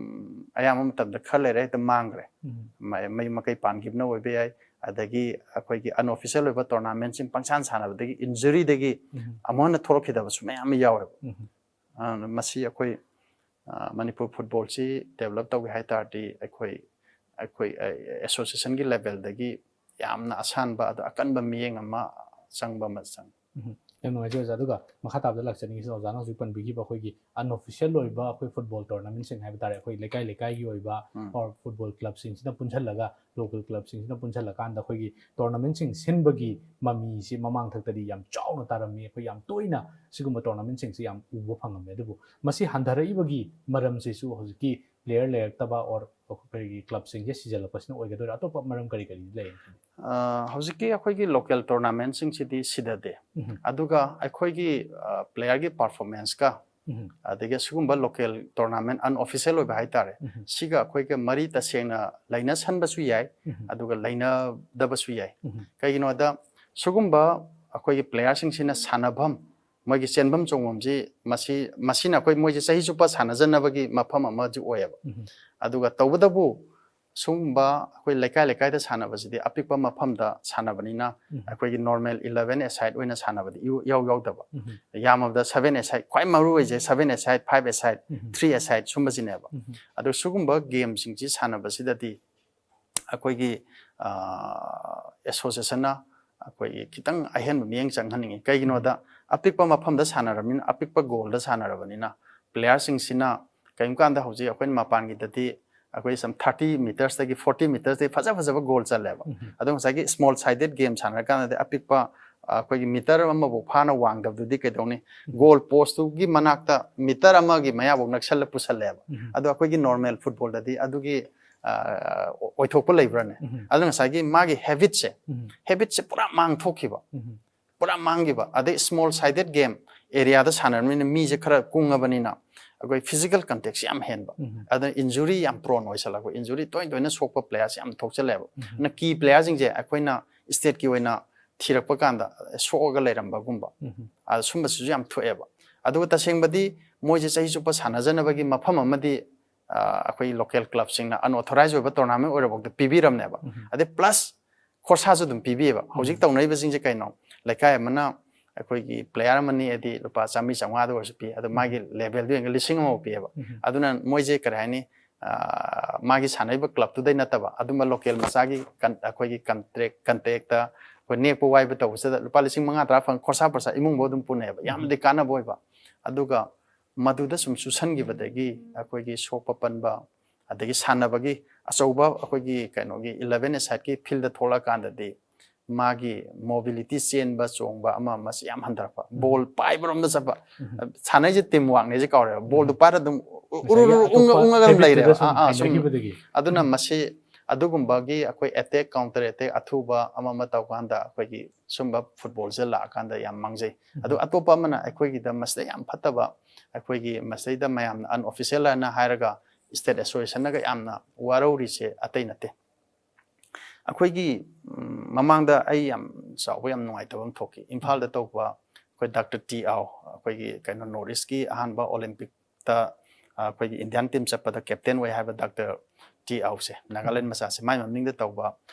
ꯑꯌꯥꯝꯕ ꯃꯇꯝꯗ ꯈꯔ ꯂꯩꯔꯦ ꯍꯦꯛꯇ ꯃꯥꯡꯈ꯭ꯔꯦ꯫ ꯎꯝ, ꯃ-, ꯃꯌꯨꯝ ꯃꯀꯩ ꯄꯥꯟꯈꯤꯕꯅ ꯑꯣꯏꯕ ꯌꯥꯏ, ꯑꯗꯒꯤ ꯑꯩꯈꯣꯏꯒꯤ unofficial ꯑꯣꯏꯕ tournamentꯁꯤꯡ ꯄꯪꯁꯥꯟ ꯁꯥꯟꯅꯕꯗꯒꯤ injuryꯗꯒꯤ ꯎꯝ, ꯑꯃꯨꯛ ꯍꯟꯅ ꯊꯣꯛꯂꯛꯈꯤꯗꯕꯁꯨ ꯃꯌꯥꯝ ꯑꯃ ꯌꯥꯎꯋꯦꯕ꯫ ꯎꯝ, ꯑꯗꯨꯅ ꯃꯁꯤ ꯑꯩꯈꯣꯏ, ꯑ, ꯃꯅꯤꯄꯨꯔ footballꯁꯤ develop ꯇꯧꯒꯦ ꯍꯥꯏ ꯇꯥꯔꯗꯤ ꯑꯩꯈꯣꯏ, ꯑꯩꯈꯣꯏ, ꯑ, associationꯒꯤ levelꯗꯒꯤ ꯌꯥꯝꯅ ꯑꯁꯥꯟꯕ ꯑꯗꯣ ꯑꯀꯟꯕ ꯃꯤꯠꯌꯦꯡ ꯑꯃ ꯆꯪꯕ ꯑꯃ ꯆꯪꯉꯤ꯫ ꯎꯝ꯫ ꯌꯥꯝ ꯅꯨꯡꯉꯥꯏꯖꯩ ꯑꯣꯖꯥ꯫ ꯑꯗꯨꯒ ꯃꯈꯥ ꯇꯥꯕꯗ ꯂꯥꯛꯆꯅꯤꯡꯉꯤꯁꯤ ꯑꯣꯖꯥꯅ ꯍꯧꯖꯤꯛ ꯄꯟꯕꯤꯈꯤꯕ ꯑꯩꯈꯣꯏꯒꯤ unofficial ꯑꯣꯏꯕ ꯑꯩꯈꯣꯏ football tournamentꯁꯤꯡ ꯍꯥꯏꯕ ꯇꯥꯔꯦ, ꯑꯩꯈꯣꯏ ꯂꯩꯀꯥꯏ ꯂꯩꯀꯥꯏꯒꯤ ꯑꯣꯏꯕ ꯎꯝ꯫ or football clubꯁꯤꯡꯁꯤꯅ ꯄꯨꯟꯁꯤꯜꯂꯒ, local clubꯁꯤꯡꯁꯤꯅ ꯄꯨꯟꯁꯤꯜꯂꯀꯥꯟꯗ ꯑꯩꯈꯣꯏꯒꯤ tournamentꯁꯤꯡ ꯁꯤꯟꯕꯒꯤ ꯃꯃꯤꯁꯤ ꯃꯃꯥꯡꯊꯛꯇꯗꯤ ꯌꯥꯝ ꯆꯥꯎꯅ ꯇꯥꯔꯝꯃꯤ꯫ ꯑꯩꯈꯣꯏ ꯌꯥꯝ ꯇꯣꯏꯅ ꯁꯤꯒꯨꯝꯕ tournamentꯁꯤꯡꯁꯤ ꯌꯥꯝ ꯎꯕ ꯐꯪꯉꯝꯃꯦ꯫ ꯑꯗꯨꯕꯨ ꯃꯁꯤ ꯍꯟꯊꯔꯛꯏꯕꯒꯤ ꯃꯔꯝꯁꯤꯁꯨ ꯍꯧꯖꯤꯛꯀꯤ player ꯂꯩꯔꯛꯇꯕ or ꯑꯩꯈꯣꯏꯒꯤ clubꯁꯤꯡꯁꯦ ꯁꯤꯖꯜꯂꯛꯄꯁꯤꯅ ꯑꯣꯏꯒꯗꯣꯏꯔꯥ? ꯑꯇꯣꯞꯄ ꯃꯔꯝ ꯀꯔꯤ ꯀꯔꯤ ꯂꯩ? ꯑ, ꯍꯧꯖꯤꯛꯀꯤ ꯑꯩꯈꯣꯏꯒꯤ local tournamentꯁꯤꯡꯁꯤꯗꯤ ꯁꯤꯗꯗꯦ꯫ ꯎꯝ, ꯑꯗꯨꯒ ꯑꯩꯈꯣꯏꯒꯤ, ꯑ, playerꯒꯤ performanceꯀ ꯎꯝ, ꯑꯗꯒꯤ ꯁꯤꯒꯨꯝꯕ local tournament unofficial ꯑꯣꯏꯕ ꯍꯥꯏꯇꯥꯔꯦ, ꯎꯝ, ꯁꯤꯒ ꯑꯩꯈꯣꯏꯒ ꯃꯔꯤ ꯇꯁꯦꯡꯅ ꯂꯩꯅꯁꯟꯕꯁꯨ ꯌꯥꯏ, ꯎꯝ, ꯑꯗꯨꯒ ꯂꯩꯅꯗꯕꯁꯨ ꯌꯥꯏ꯫ ꯎꯝ, ꯀꯩꯒꯤꯅꯣꯗ ꯁꯤꯒꯨꯝꯕ ꯑꯩꯈꯣꯏꯒꯤ playerꯁꯤꯡꯁꯤꯅ ꯁꯥꯟꯅꯐꯝ, ꯃꯣꯏꯒꯤ ꯆꯦꯟꯐꯝ ꯆꯣꯡꯐꯝꯁꯤ ꯃꯁꯤ, ꯃꯁꯤꯅ ꯑꯩꯈꯣꯏ ꯃꯣꯏꯁꯦ ꯆꯍꯤ ꯆꯨꯞꯄ ꯁꯥꯟꯅꯖꯅꯕꯒꯤ ꯃꯐꯝ ꯑꯃꯁꯨ ꯑꯣꯏꯌꯦꯕ꯫ ꯎꯝ, ꯑꯗꯨꯒ ꯇꯧꯕꯇꯕꯨ ꯁꯤꯒꯨꯝꯕ ꯑꯩꯈꯣꯏ ꯂꯩꯀꯥꯏ ꯂꯩꯀꯥꯏꯗ ꯁꯥꯟꯅꯕꯁꯤꯗꯤ ꯑꯄꯤꯛꯄ ꯃꯐꯝꯗ ꯁꯥꯟꯅꯕꯅꯤꯅ ꯎꯝ, ꯑꯩꯈꯣꯏꯒꯤ normal eleven a side ꯑꯣꯏꯅ ꯁꯥꯟꯅꯕꯗꯤ ꯏꯌꯥꯎ-, ꯏꯌꯥꯎ ꯌꯥꯎꯗꯕ꯫ ꯎꯝ, ꯌꯥꯝꯃꯕꯗ seven a side, ꯈ꯭ꯋꯥꯏ ꯃꯔꯨ ꯑꯣꯏꯁꯦ seven a side, five a side, um, three a side ꯁꯨꯝꯕꯁꯤꯅꯦꯕ꯫ ꯎꯝ, ꯑꯗꯣ ꯁꯤꯒꯨꯝꯕ gameꯁꯤꯡꯁꯤ ꯁꯥꯟꯅꯕꯁꯤꯗꯗꯤ ꯑꯩꯈꯣꯏꯒꯤ, ꯑ, associationꯅ ꯑꯩꯈꯣꯏꯒꯤ ꯈꯤꯇꯪ ꯑꯍꯦꯟꯕ ꯃꯤꯠꯌꯦꯡ ꯆꯪꯍꯟꯅꯤꯡꯉꯤ꯫ ꯀꯩꯒꯤꯅꯣꯗ ꯑꯄꯤꯛꯄ ꯃꯐꯝꯗ ꯁꯥꯟꯅꯔꯕꯅꯤꯅ, ꯑꯄꯤꯛꯄ goalꯗ ꯁꯥꯟꯅꯔꯕꯅꯤꯅ playerꯁꯤꯡꯁꯤꯅ ꯀꯔꯤꯒꯨꯝꯕ ꯀꯥꯟꯗ ꯍꯧꯖꯤꯛ ꯑꯩꯈꯣꯏꯅ ꯃꯄꯥꯟꯒꯤꯗꯗꯤ ꯑꯩꯈꯣꯏ some thirty metersꯇꯒꯤ forty metersꯇꯒꯤ ꯐꯖ ꯐꯖꯕ goal ꯆꯜꯂꯦꯕ꯫ ꯎꯝ, ꯑꯗꯣ ꯉꯁꯥꯏꯒꯤ small sided game ꯁꯥꯟꯅꯔꯀꯥꯟꯗꯗꯤ ꯑꯄꯤꯛꯄ, ꯑ, ꯑꯩꯈꯣꯏꯒꯤ meter ꯑꯃꯐꯥꯎ ꯐꯥꯅ ꯋꯥꯡꯗꯕꯗꯨꯗꯤ ꯀꯩꯗꯧꯅꯤ? Goal postꯇꯨꯒꯤ ꯃꯅꯥꯛꯇ meter ꯑꯃꯒꯤ ꯃꯌꯥꯐꯥꯎ ꯅꯛꯁꯜꯂ ꯄꯨꯁꯜꯂꯦꯕ꯫ ꯎꯝ, ꯑꯗꯣ ꯑꯩꯈꯣꯏꯒꯤ normal footballꯗꯗꯤ ꯑꯗꯨꯒꯤ, ꯑ, ꯑꯣꯏꯊꯣꯛꯄ ꯂꯩꯕ꯭ꯔꯥꯅꯦ? ꯎꯝ, ꯑꯗꯨꯅ ꯉꯁꯥꯏꯒꯤ ꯃꯥꯒꯤ habitꯁꯦ, ꯎꯝ, habitꯁꯦ ꯄꯨꯔꯥ ꯃꯥꯡꯊꯣꯛꯈꯤꯕ, ꯎꯝ, ꯄꯨꯔꯥ ꯃꯥꯡꯈꯤꯕ꯫ ꯑꯗꯩ small sided game areaꯗ ꯁꯥꯟꯅꯔꯕꯅꯤꯅ ꯃꯤꯁꯦ ꯈꯔ ꯀꯨꯡꯉꯕꯅꯤꯅ ꯑꯩꯈꯣꯏ ꯐꯤꯖꯤꯀꯦꯜ ꯀꯟꯇꯦꯛꯁꯤ ꯌꯥꯝ ꯍꯦꯟꯕ꯫ ꯎꯝ. ꯑꯗꯨꯅ ꯏꯟꯖꯨꯔꯤ ꯌꯥꯝ ꯄ꯭ꯔꯣꯟ ꯑꯣꯏꯁꯜꯂꯛꯄ, ꯏꯟꯖꯨꯔꯤ ꯇꯣꯏ ꯇꯣꯏꯅ ꯁꯣꯛꯄ ꯄ꯭ꯂꯦꯌꯔꯁꯤ ꯌꯥꯝ ꯊꯣꯛꯆꯜꯂꯦꯕ꯫ ꯎꯝ. ꯑꯗꯨꯅ ꯀꯤ ꯄ꯭ꯂꯦꯌꯔꯁꯤꯡꯁꯦ ꯑꯩꯈꯣꯏꯅ ꯁ꯭ꯇꯦꯠꯀꯤ ꯑꯣꯏꯅ ꯊꯤꯔꯛꯄ ꯀꯥꯟꯗ ꯁꯣꯛꯑꯒ ꯂꯩꯔꯝꯕꯒꯨꯝꯕ, ꯎꯝ. ꯑ, ꯁꯨꯝꯕꯁꯤꯁꯨ ꯌꯥꯝ ꯊꯣꯛꯑꯦꯕ꯫ ꯑꯗꯨꯒ ꯇꯁꯦꯡꯕꯗꯤ ꯃꯣꯏꯁꯦ ꯆꯍꯤ ꯆꯨꯞꯄ ꯁꯥꯟꯅꯖꯅꯕꯒꯤ ꯃꯐꯝ ꯑꯃꯗꯤ, ꯑ, ꯑꯩꯈꯣꯏ ꯂꯣꯀꯦꯜ ꯀ꯭ꯂꯕꯁꯤꯡꯅ ꯑꯟꯑꯣꯊꯣꯔꯥꯏꯖ ꯑꯣꯏꯕ ꯇꯣꯔꯅꯥꯃꯦꯟ ꯑꯣꯏꯔꯐꯥꯎꯗ ꯄꯤꯕꯤꯔꯝꯅꯦꯕ꯫ ꯎꯝ. ꯑꯗꯩ ꯄ꯭ꯂꯁ ꯈꯣꯔꯁꯥꯁꯨ ꯑꯗꯨꯝ ꯄꯤꯕꯤꯌꯦꯕ꯫ ꯍꯧꯖꯤꯛ ꯎꯝ. ꯇꯧꯅꯔꯤꯕꯁꯤꯡꯁꯦ ꯀꯩꯅꯣ? ꯂꯩꯀꯥꯏ ꯑꯃꯅ ꯑꯩꯈꯣꯏꯒꯤ ꯄ꯭ꯂꯦꯌꯔ ꯑꯃꯅꯤ ꯍꯥꯏꯗꯤ ꯂꯨꯄꯥ ꯆꯥꯝꯃꯔꯤ ꯆꯥꯝꯃꯉꯥꯗ ꯑꯣꯏꯔꯁꯨ ꯄꯤ, ꯑꯗꯣ ꯃꯥꯒꯤ ꯂꯦꯚꯦꯜꯗꯨ ꯌꯦꯡꯉꯒ ꯂꯤꯁꯤꯡ ꯑꯃꯐꯥꯎ ꯄꯤꯌꯦꯕ꯫ ꯎꯝ. ꯑꯗꯨꯅ ꯃꯣꯏꯁꯦ ꯀꯔꯤ ꯍꯥꯏꯅꯤ? ꯑ, ꯃꯥꯒꯤ ꯁꯥꯟꯅꯔꯤꯕ ꯀ꯭ꯂꯕꯇꯨꯗꯩ ꯅꯠꯇꯕ ꯑꯗꯨꯝꯕ ꯂꯣꯀꯦꯜ ꯃꯆꯥꯒꯤ ꯀꯟ-, ꯑꯩꯈꯣꯏꯒꯤ ꯀꯟꯇ꯭ꯔꯦꯛ, ꯀꯟꯇꯦꯛꯇ ꯑꯩꯈꯣꯏ ꯅꯦꯛꯄ ꯋꯥꯏꯕ ꯇꯧꯕꯁꯤꯗ ꯂꯨꯄꯥ ꯂꯤꯁꯤꯡ ꯃꯉꯥ ꯇꯔꯥ ꯐꯪ ꯈꯣꯔꯁꯥ ꯄ꯭ꯔꯁꯥ ꯏꯃꯨꯡꯕꯨ ꯑꯗꯨꯝ ꯄꯨꯅꯩꯑꯕ꯫ ꯌꯥꯝꯅꯗꯤ ꯀꯥꯟꯅꯕ ꯑꯣꯏꯕ꯫ ꯑꯗꯨꯒ ꯃꯗꯨꯗ ꯁꯨꯝ ꯆꯨꯁꯟꯈꯤꯕꯗꯒꯤ ꯑꯩꯈꯣꯏꯒꯤ ꯁꯣꯛꯄ ꯄꯟꯕ, ꯑꯗꯒꯤ ꯁꯥꯟꯅꯕꯒꯤ ꯑꯆꯧꯕ ꯑꯩꯈꯣꯏꯒꯤ ꯀꯩꯅꯣꯒꯤ ꯏꯂꯚꯦꯟ ꯑꯦ ꯁꯥꯏꯠꯀꯤ ꯐꯤꯜꯗ ꯊꯣꯛꯂꯛꯑꯀꯥꯟꯗꯗꯤ ꯃꯥꯒꯤ ꯃꯣꯕꯤꯂꯤꯇꯤ, ꯆꯦꯟꯕ ꯆꯣꯡꯕ ꯑꯃ ꯑꯃꯁꯤ ꯌꯥꯝ ꯍꯟꯊꯔꯛꯄ꯫ ꯎꯝ. ꯕꯣꯜ ꯄꯥꯏꯕꯔꯣꯝꯗ ꯆꯠꯄ꯫ ꯎꯝ. ꯁꯥꯟꯅꯩꯁꯦ ꯇꯤꯝ ꯋꯥꯛꯅꯦꯁꯦ ꯀꯥꯎꯔꯦꯕ꯫ ꯕꯣꯜꯗꯨ ꯎꯝ. ꯄꯥꯏꯔ ꯑꯗꯨꯝ ꯎ-, ꯎꯔꯨ ꯉꯁꯥꯏꯒꯤ ꯎꯔꯨ ꯎꯪꯉ ꯑꯇꯣꯞꯄ ꯎꯪꯉꯒ ꯑꯗꯨꯝ habitꯇꯨꯗ ꯂꯩꯔꯦꯕ꯫ ꯁꯨꯝ ꯑꯥ, ꯑꯥ, ꯁꯨꯝ꯫ ꯍꯩꯅꯈꯤꯕꯗꯒꯤ꯫ ꯑꯗꯨꯅ ꯃꯁꯤ ꯑꯗꯨꯒꯨꯝꯕꯒꯤ ꯑꯩꯈꯣꯏ ꯑꯦꯇꯦꯛ, ꯀꯥꯎꯟꯇꯔ ꯑꯦꯇꯦꯛ, ꯑꯊꯨꯕ ꯑꯃ ꯑꯃ ꯇꯧꯀꯥꯟꯗ ꯑꯩꯈꯣꯏꯒꯤ ꯁꯨꯝꯕ ꯐꯨꯠꯕꯣꯜꯁꯦ ꯂꯥꯛꯑꯀꯥꯟꯗ ꯌꯥꯝ ꯃꯥꯡꯖꯩ꯫ ꯑꯗꯨ ꯎꯝ. ꯑꯇꯣꯞꯄ ꯑꯃꯅ ꯑꯩꯈꯣꯏꯒꯤꯗ ꯃꯁꯤꯗ ꯌꯥꯝ ꯐꯠꯇꯕ, ꯑꯩꯈꯣꯏꯒꯤ ꯃꯁꯤꯗꯩꯗ ꯃꯌꯥꯝꯅ ꯑꯟꯑꯣꯐꯤꯁꯤꯌꯦꯜ ꯍꯥꯏꯅ ꯍꯥꯏꯔꯒ ꯁ꯭ꯇꯦꯠ ꯑꯦꯁꯣꯁꯤꯌꯦꯁꯟꯅꯒ ꯌꯥꯝꯅ ꯋꯥꯔꯧꯔꯤꯁꯦ ꯑꯇꯩ ꯅꯠꯇꯦ꯫ ꯑꯩꯈꯣꯏꯒꯤ, ꯎꯝ, ꯃꯃꯥꯡꯗ ꯑꯩ ꯌꯥꯝ ꯆꯥꯎꯕ, ꯌꯥꯝ ꯅꯨꯡꯉꯥꯏꯇꯕ ꯑꯃ ꯊꯣꯛꯈꯤ꯫ ꯏꯝꯐꯥꯜꯗ ꯇꯧꯕ ꯑꯩꯈꯣꯏ ꯗꯥꯛꯇꯔ ꯇꯤ ꯑꯥꯎ, ꯑꯩꯈꯣꯏꯒꯤ ꯀꯩꯅꯣ, ꯅꯣꯔꯠ ꯏꯁꯀꯤ ꯑꯍꯥꯟꯕ ꯑꯣꯂꯦꯝꯄꯤꯛꯇ, ꯑ, ꯑꯩꯈꯣꯏꯒꯤ ꯏꯟꯗꯤꯌꯥꯟ ꯇꯤꯝ ꯆꯠꯄꯗ ꯀꯦꯞꯇꯦꯟ ꯑꯣꯏ ꯍꯥꯏꯕ ꯗꯥꯛꯇꯔ ꯇꯤ ꯑꯥꯎꯁꯦ, ꯅꯥꯒꯥꯂꯦꯟ ꯃꯆꯥꯁꯦ, ꯃꯥꯏ ꯃꯃꯤꯡꯗ ꯇꯧꯕ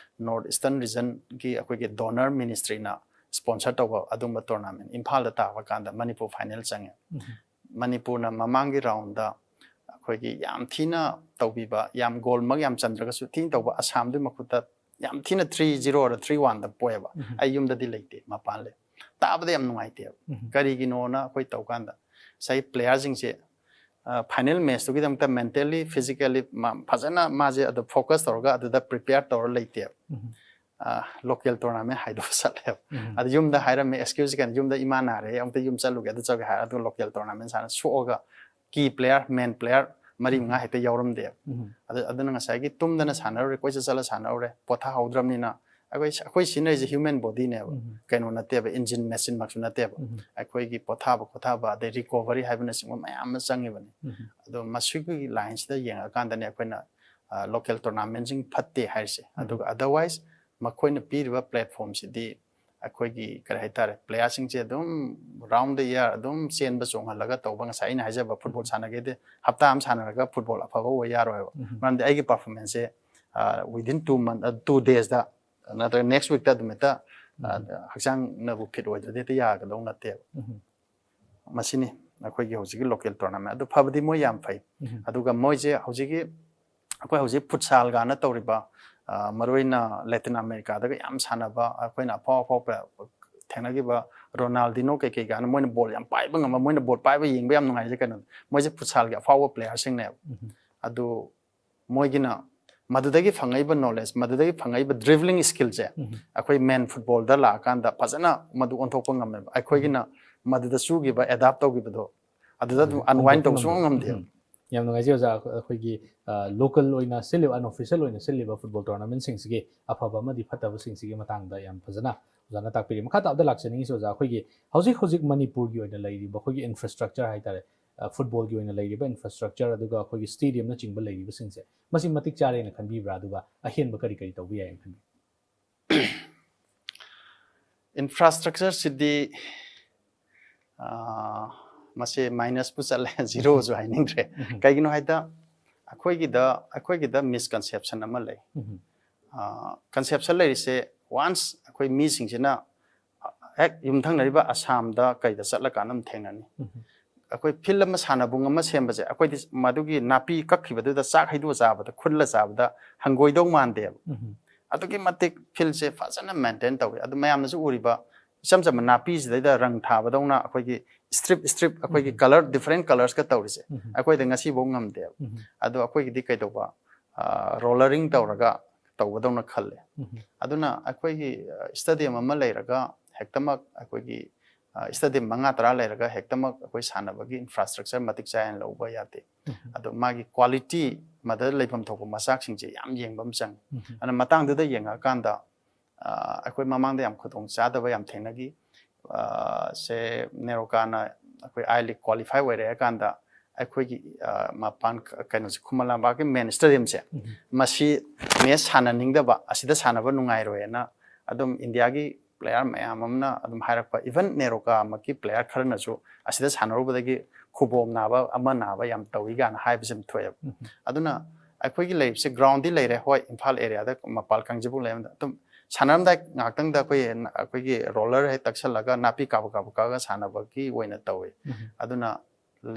ꯅꯣꯔꯠ ꯏꯁꯇꯔꯟ ꯔꯤꯖꯟꯒꯤ ꯑꯩꯈꯣꯏꯒꯤ ꯗꯣꯅꯔ ꯃꯤꯅꯤꯁꯇ꯭ꯔꯤꯅ ꯁ꯭ꯄꯣꯟꯁꯔ ꯇꯧꯕ ꯑꯗꯨꯝꯕ ꯇꯣꯔꯅꯥꯃꯦꯟ ꯏꯝꯐꯥꯜꯗ ꯇꯥꯕ ꯀꯥꯟꯗ ꯃꯅꯤꯄꯨꯔ ꯐꯥꯏꯅꯦꯜ ꯆꯪꯉꯦ꯫ ꯎꯝ. ꯃꯅꯤꯄꯨꯔꯅ ꯃꯃꯥꯡꯒꯤ ꯔꯥꯎꯟꯗ ꯑꯩꯈꯣꯏꯒꯤ ꯌꯥꯝ ꯊꯤꯅ ꯇꯧꯕꯤꯕ, ꯌꯥꯝ ꯒꯣꯜꯃꯛ ꯌꯥꯝ ꯆꯟꯗ꯭ꯔꯒꯁꯨ ꯊꯤꯅ ꯇꯧꯕ ꯑꯁꯥꯝꯗꯨꯒꯤ ꯃꯈꯨꯠꯇ ꯌꯥꯝ ꯊꯤꯅ ꯊ꯭ꯔꯤ ꯖꯤꯔꯣꯔ ꯊ꯭ꯔꯤ ꯋꯥꯟꯗ ꯄꯣꯛꯑꯦꯕ꯫ ꯎꯝ. ꯑꯩ ꯌꯨꯝꯗꯗꯤ ꯂꯩꯇꯦ, ꯃꯄꯥꯟ ꯂꯩ꯫ ꯇꯥꯕꯗ ꯌꯥꯝ ꯅꯨꯡꯉꯥꯏꯇꯦꯕ꯫ ꯎꯝ. ꯀꯔꯤꯒꯤꯅꯣꯅ ꯑꯩꯈꯣꯏ ꯇꯧꯀꯥꯟꯗ ꯉꯁꯥꯏꯒꯤ ꯄ꯭ꯂꯦꯌꯥꯔꯁꯤꯡꯁꯦ, ꯑ, ꯐꯥꯏꯅꯦꯜ ꯃꯦꯠꯆꯇꯨꯒꯤꯗꯃꯛꯇ ꯃꯦꯟꯇꯦꯜꯂꯤ, ꯐꯤꯖꯤꯀꯦꯜꯂꯤ ꯃꯥ ꯐꯖꯅ ꯃꯥꯁꯦ ꯑꯗꯨ ꯐꯣꯀꯁ ꯇꯧꯔꯒ ꯑꯗꯨꯗ ꯄ꯭ꯔꯤꯄꯦꯌꯔ ꯇꯧꯔ ꯂꯩꯇꯦꯕ꯫ ꯎꯝ. ꯑ, ꯂꯣꯀꯦꯜ ꯇꯣꯔꯅꯥꯃꯦꯟ ꯍꯥꯏꯗꯣꯛꯑ ꯆꯠꯂꯦꯕ꯫ ꯎꯝ. ꯑꯗꯨ ꯌꯨꯝꯗ ꯍꯥꯏꯔꯝꯃꯦ, ꯑꯦꯛꯁꯀ꯭ꯌꯨꯁ ꯀꯩꯅꯣ, "ꯌꯨꯝꯗ ꯏꯃꯥ ꯅꯥꯔꯦ, ꯑꯃꯨꯛꯇ ꯌꯨꯝ ꯆꯠꯂꯨꯒꯦ, ꯑꯗꯨ ꯆꯠꯂꯨꯒꯦ" ꯍꯥꯏꯔ ꯑꯗꯨ ꯂꯣꯀꯦꯜ ꯇꯣꯔꯅꯥꯃꯦꯟ ꯁꯥꯟꯅ ꯁꯣꯛꯑꯒ ꯀꯤ ꯄ꯭ꯂꯦꯌꯥꯔ, ꯃꯦꯟ ꯄ꯭ꯂꯦꯌꯥꯔ ꯃꯔꯤ ꯃꯉꯥ ꯍꯦꯛꯇ ꯌꯥꯎꯔꯝꯗꯦꯕ꯫ ꯎꯝ. ꯑꯗꯨ, ꯑꯗꯨꯅ ꯉꯁꯥꯏꯒꯤ ꯇꯨꯝꯗꯅ ꯁꯥꯟꯅꯔꯨꯔꯦ, ꯀꯣꯏꯆꯠ ꯆꯠꯂ ꯁꯥꯟꯅꯔꯨꯔꯦ, ꯄꯣꯊꯥꯍꯧꯗ꯭ꯔꯕꯅꯤꯅ ꯑꯩꯈꯣꯏ ꯑꯩꯈꯣꯏ ꯁꯤꯖꯤꯟꯅꯔꯤꯁꯦ human bodyꯅꯦꯕ, ꯎꯝ. ꯀꯩꯅꯣ ꯅꯠꯇꯦꯕ, engine machine ꯃꯛꯁꯨ ꯅꯠꯇꯦꯕ꯫ ꯎꯝ. ꯑꯩꯈꯣꯏꯒꯤ ꯄꯣꯊꯥꯕ ꯈꯣꯊꯥꯕ ꯑꯗꯩ recovery ꯍꯥꯏꯕꯅꯆꯤꯡꯕ ꯃꯌꯥꯝ ꯑꯃ ꯆꯪꯉꯤꯕꯅꯤ꯫ ꯎꯝ. ꯑꯗꯣ ꯃꯁꯤꯒꯤ lineꯁꯤꯗ ꯌꯦꯡꯉꯀꯥꯟꯗꯅꯦ ꯑꯩꯈꯣꯏꯅ local tournamentꯁꯤꯡ ꯐꯠꯇꯦ ꯍꯥꯏꯔꯤꯁꯦ꯫ ꯎꯝ. ꯑꯗꯨꯒ otherwise ꯃꯈꯣꯏꯅ ꯄꯤꯔꯤꯕ platformꯁꯤꯗꯤ ꯑꯩꯈꯣꯏꯒꯤ ꯀꯔꯤ ꯍꯥꯏꯇꯥꯔꯦ, playerꯁꯤꯡꯁꯦ ꯑꯗꯨꯝ round the year ꯑꯗꯨꯝ ꯆꯦꯟꯕ ꯆꯣꯡꯍꯜꯂꯒ ꯇꯧꯕ, ꯉꯁꯥꯏ ꯑꯩꯅ ꯍꯥꯏꯖꯕ football ꯁꯥꯟꯅꯒꯦꯗꯤ ꯍꯞꯇꯥ ꯑꯃ ꯁꯥꯟꯅꯔꯒ football ꯑꯐꯕ ꯑꯣꯏ ꯌꯥꯔꯣꯏꯕ꯫ ꯎꯝ. ꯃꯔꯝꯗꯤ ꯑꯩꯒꯤ performanceꯁꯦ within two month, two daysꯗ ꯅꯠꯇ꯭ꯔꯒ next weekꯇ ꯑꯗꯨꯃꯤꯠꯇ ꯎꯝ. ꯍꯛꯆꯥꯡꯅꯕꯨ fit ꯑꯣꯏꯗ꯭ꯔꯗꯤ ꯍꯦꯛꯇ ꯌꯥꯒꯗꯧ ꯅꯠꯇꯦꯕ꯫ ꯎꯝ. ꯃꯁꯤꯅꯤ ꯑꯩꯈꯣꯏꯒꯤ ꯍꯧꯖꯤꯛꯀꯤ local tournament꯫ ꯑꯗꯨ ꯐꯕꯗꯤ ꯃꯣꯏ ꯌꯥꯝ ꯐꯩ꯫ ꯎꯝ. ꯑꯗꯨꯒ ꯃꯣꯏꯁꯦ ꯍꯧꯖꯤꯛꯀꯤ ꯑꯩꯈꯣꯏ ꯍꯧꯖꯤꯛ futsalꯒꯥꯅ ꯇꯧꯔꯤꯕ, ꯑ, ꯃꯔꯨꯑꯣꯏꯅ Latin Americaꯗꯒ ꯌꯥꯝ ꯁꯥꯟꯅꯕ ꯑꯩꯈꯣꯏꯅ ꯑꯐꯥꯎ ꯑꯐꯥꯎꯕ ꯊꯦꯡꯅꯈꯤꯕ Ronaldinho ꯀꯩꯀꯩ ꯀꯥꯅ ꯃꯣꯏꯅ ball ꯌꯥꯝ ꯄꯥꯏꯕ ꯉꯝꯕ, ꯃꯣꯏꯅ ball ꯄꯥꯏꯕ ꯌꯦꯡꯕ ꯌꯥꯝ ꯅꯨꯡꯉꯥꯏꯖꯩ꯫ ꯀꯩꯅꯣ, ꯃꯣꯏꯁꯦ futsalꯒꯤ ꯑꯐꯥꯎꯕ playerꯁꯤꯡꯅꯦꯕ꯫ ꯎꯝ. ꯑꯗꯨ ꯃꯣꯏꯒꯤꯅ ꯃꯗꯨꯗꯒꯤ ꯐꯪꯉꯛꯏꯕ knowledge, ꯃꯗꯨꯗꯒꯤ ꯐꯪꯉꯛꯏꯕ dribbling skillꯁꯦ ꯎꯝ. ꯑꯩꯈꯣꯏ main footballꯗ ꯂꯥꯛꯑꯀꯥꯟꯗ ꯐꯖꯅ ꯃꯗꯨ ꯑꯣꯟꯊꯣꯛꯄ ꯉꯝꯃꯦꯕ꯫ ꯑꯩꯈꯣꯏꯒꯤꯅ ꯃꯗꯨꯗ ꯆꯨꯈꯤꯕ, adapt ꯇꯧꯈꯤꯕꯗꯣ ꯑꯗꯨꯗ ꯑꯗꯨꯝ unwind ꯍꯟꯗꯣꯛꯄ ꯇꯧꯕ ꯁꯨꯡꯉꯝ ꯉꯝꯗꯦ꯫ ꯉꯝꯗꯦꯕ꯫ ꯎꯝ. ꯌꯥꯝ ꯅꯨꯡꯉꯥꯏꯖꯩ ꯑꯣꯖꯥ, ꯑꯩꯈꯣꯏꯒꯤ local ꯑꯣꯏꯅ ꯁꯤꯜꯂꯤꯕ, unofficial ꯑꯣꯏꯅ ꯁꯤꯜꯂꯤꯕ football tournamentꯁꯤꯡꯁꯤꯒꯤ ꯑꯐꯕ ꯑꯃꯗꯤ ꯐꯠꯇꯕꯁꯤꯡꯁꯤꯒꯤ ꯃꯇꯥꯡꯗ ꯌꯥꯝ ꯐꯖꯅ ꯑꯣꯖꯥꯅ ꯇꯥꯛꯄꯤꯔꯤ꯫ ꯃꯈꯥ ꯇꯥꯕꯗ ꯂꯥꯛꯆꯅꯤꯡꯉꯤꯁꯤ ꯑꯣꯖꯥ, ꯑꯩꯈꯣꯏꯒꯤ ꯍꯧꯖꯤꯛ ꯍꯧꯖꯤꯛ ꯃꯅꯤꯄꯨꯔꯒꯤ ꯑꯣꯏꯅ ꯂꯩꯔꯤꯕ ꯑꯩꯈꯣꯏꯒꯤ infrastructure ꯍꯥꯏꯇꯥꯔꯦ, footballꯒꯤ ꯑꯣꯏꯅ ꯂꯩꯔꯤꯕ infrastructure, ꯑꯗꯨꯒ ꯑꯩꯈꯣꯏꯒꯤ stadiumꯅꯆꯤꯡꯕ ꯂꯩꯔꯤꯕꯁꯤꯡꯁꯦ, ꯃꯁꯤ ꯃꯇꯤꯛ ꯆꯥꯔꯦꯅ ꯈꯟꯕꯤꯕ꯭ꯔꯥ? ꯑꯗꯨꯒ ꯑꯍꯦꯟꯕ ꯀꯔꯤ ꯀꯔꯤ ꯇꯧꯕ ꯌꯥꯏꯅ ꯈꯟꯕꯤ? Infrastructureꯁꯤꯗꯤ, ꯑ, ꯃꯁꯤ minusꯄꯨ ꯆꯠꯂꯦ, zeroꯁꯨ ꯍꯥꯏꯅꯤꯡꯗ꯭ꯔꯦ꯫ ꯎꯝ. ꯀꯩꯒꯤꯅꯣ ꯍꯥꯏꯗ ꯑꯩꯈꯣꯏꯒꯤꯗ, ꯑꯩꯈꯣꯏꯒꯤꯗ misconception ꯑꯃ ꯂꯩ꯫ ꯎꯝ. ꯑ, conception ꯂꯩꯔꯤꯁꯦ, once ꯑꯩꯈꯣꯏ ꯃꯤꯁꯤꯡꯁꯤꯅ ꯍꯦꯛ ꯌꯨꯝꯊꯪꯅꯔꯤꯕ ꯑꯁꯥꯝꯗ ꯀꯩꯗ ꯆꯠꯂꯀꯥꯟꯗ ꯑꯗꯨꯝ ꯊꯦꯡꯅꯅꯤ꯫ ꯎꯝ. ꯑꯩꯈꯣꯏ field ꯑꯃ ꯁꯥꯟꯅꯕꯨꯡ ꯑꯃ ꯁꯦꯝꯕꯁꯦ, ꯑꯩꯈꯣꯏꯗꯤ ꯃꯗꯨꯒꯤ ꯅꯥꯄꯤ ꯀꯛꯈꯤꯕꯗꯨꯗ ꯆꯥꯛ ꯍꯩꯗꯣꯛꯑ ꯆꯥꯕꯗ, ꯈꯨꯜꯂ ꯆꯥꯕꯗ ꯍꯪꯒꯣꯏꯗꯧ ꯃꯥꯟꯗꯦꯕ꯫ ꯎꯝ. ꯑꯗꯨꯛꯀꯤ ꯃꯇꯤꯛ fieldꯁꯦ ꯐꯖꯅ maintain ꯇꯧꯋꯤ꯫ ꯑꯗꯨ ꯃꯌꯥꯝꯅꯁꯨ ꯎꯔꯤꯕ ꯏꯆꯝ ꯆꯝꯕ ꯅꯥꯄꯤꯁꯤꯗꯩꯗ ꯔꯪ ꯊꯥꯕꯗꯧꯅ ꯑꯩꯈꯣꯏꯒꯤ strip strip, ꯑꯩꯈꯣꯏꯒꯤ ꯎꯝ. colour, different colours ꯀ ꯇꯧꯔꯤꯁꯦ, ꯎꯝ. ꯑꯩꯈꯣꯏꯗ ꯉꯁꯤꯐꯥꯎ ꯉꯝꯗꯦꯕ꯫ ꯎꯝ. ꯑꯗꯣ ꯑꯩꯈꯣꯏꯒꯤꯗꯤ ꯀꯩꯗꯧꯕ, ꯑ, rollering ꯇꯧꯔꯒ ꯇꯧꯕꯗꯧꯅ ꯈꯜꯂꯦ꯫ ꯎꯝ. ꯑꯗꯨꯅ ꯑꯩꯈꯣꯏꯒꯤ, ꯑ, stadium ꯑꯃ ꯂꯩꯔꯒ ꯍꯦꯛꯇꯃꯛ ꯑꯩꯈꯣꯏꯒꯤ, ꯑ, stadium ꯃꯉꯥ ꯇꯔꯥ ꯂꯩꯔꯒ ꯍꯦꯛꯇꯃꯛ ꯑꯩꯈꯣꯏ ꯁꯥꯟꯅꯕꯒꯤ infrastructure ꯃꯇꯤꯛ ꯆꯥꯏꯅ ꯂꯧꯕ ꯌꯥꯗꯦ꯫ ꯎꯝ. ꯑꯗꯣ ꯃꯥꯒꯤ quality, ꯃꯗꯨꯗ ꯂꯩꯐꯝ ꯊꯣꯛꯄ ꯃꯆꯥꯛꯁꯤꯡꯁꯦ ꯌꯥꯝ ꯌꯦꯡꯕ ꯑꯃ ꯆꯪꯉꯤ꯫ ꯎꯝ. ꯑꯗꯨꯅ ꯃꯇꯥꯡꯗꯨꯗ ꯌꯦꯡꯉꯛꯑꯀꯥꯟꯗ ꯑ, ꯑꯩꯈꯣꯏ ꯃꯃꯥꯡꯗ ꯌꯥꯝ ꯈꯨꯗꯣꯡ ꯆꯥꯗꯕ ꯌꯥꯝ ꯊꯦꯡꯅꯈꯤ꯫ ꯑ, ꯁꯦ ꯅꯦꯔꯣꯀꯥꯅ ꯑꯩꯈꯣꯏ I League qualify ꯑꯣꯏꯔꯛꯑꯀꯥꯟꯗ ꯑꯩꯈꯣꯏꯒꯤ, ꯑ, ꯃꯄꯥꯟ ꯀ-, ꯀꯩꯅꯣꯁꯦ, ꯈꯨꯃꯟ ꯂꯝꯄꯥꯛꯀꯤ main stadiumꯁꯦ, ꯎꯝ꯫ ꯃꯁꯤ match ꯁꯥꯟꯅꯅꯤꯡꯗꯕ, ꯑꯁꯤꯗ ꯁꯥꯟꯅꯕ ꯅꯨꯡꯉꯥꯏꯔꯣꯏꯅ ꯑꯗꯨꯝ ꯏꯟꯗꯤꯌꯥꯒꯤ player ꯃꯌꯥꯝ ꯑꯃꯅ ꯑꯗꯨꯝ ꯍꯥꯏꯔꯛꯄ, even ꯅꯦꯔꯣꯀꯥꯃꯛꯀꯤ player ꯈꯔꯅꯁꯨ ꯑꯁꯤꯗ ꯁꯥꯟꯅꯔꯨꯕꯗꯒꯤ ꯈꯨꯕꯣꯝ ꯅꯥꯕ, ꯑꯃ ꯅꯥꯕ ꯌꯥꯝ ꯇꯧꯏ ꯀꯥꯏꯅ ꯍꯥꯏꯕꯁꯦ ꯑꯃ ꯊꯣꯛꯑꯦꯕ꯫ ꯎꯝ꯫ ꯑꯗꯨꯅ ꯑꯩꯈꯣꯏꯒꯤ ꯂꯩꯕꯁꯦ groundꯗꯤ ꯂꯩꯔꯦ, ꯍꯣꯏ, ꯏꯝꯐꯥꯜ areaꯗ ꯃꯄꯥꯜ ꯀꯥꯡꯖꯩꯕꯨꯡ ꯂꯩꯔꯝꯗ ꯑꯗꯨꯝ ꯁꯥꯟꯅꯔꯝꯗꯥꯏ ꯉꯥꯏꯍꯥꯛꯇꯪꯗ ꯑꯩꯈꯣꯏ, ꯑꯩꯈꯣꯏꯒꯤ roller ꯍꯦꯛ ꯇꯛꯁꯜꯂꯒ ꯅꯥꯄꯤ ꯀꯥꯕꯛ ꯀꯥꯕꯛ ꯀꯛꯑꯒ ꯁꯥꯟꯅꯕꯒꯤ ꯑꯣꯏꯅ ꯇꯧꯋꯤ꯫ ꯎꯝ꯫ ꯑꯗꯨꯅ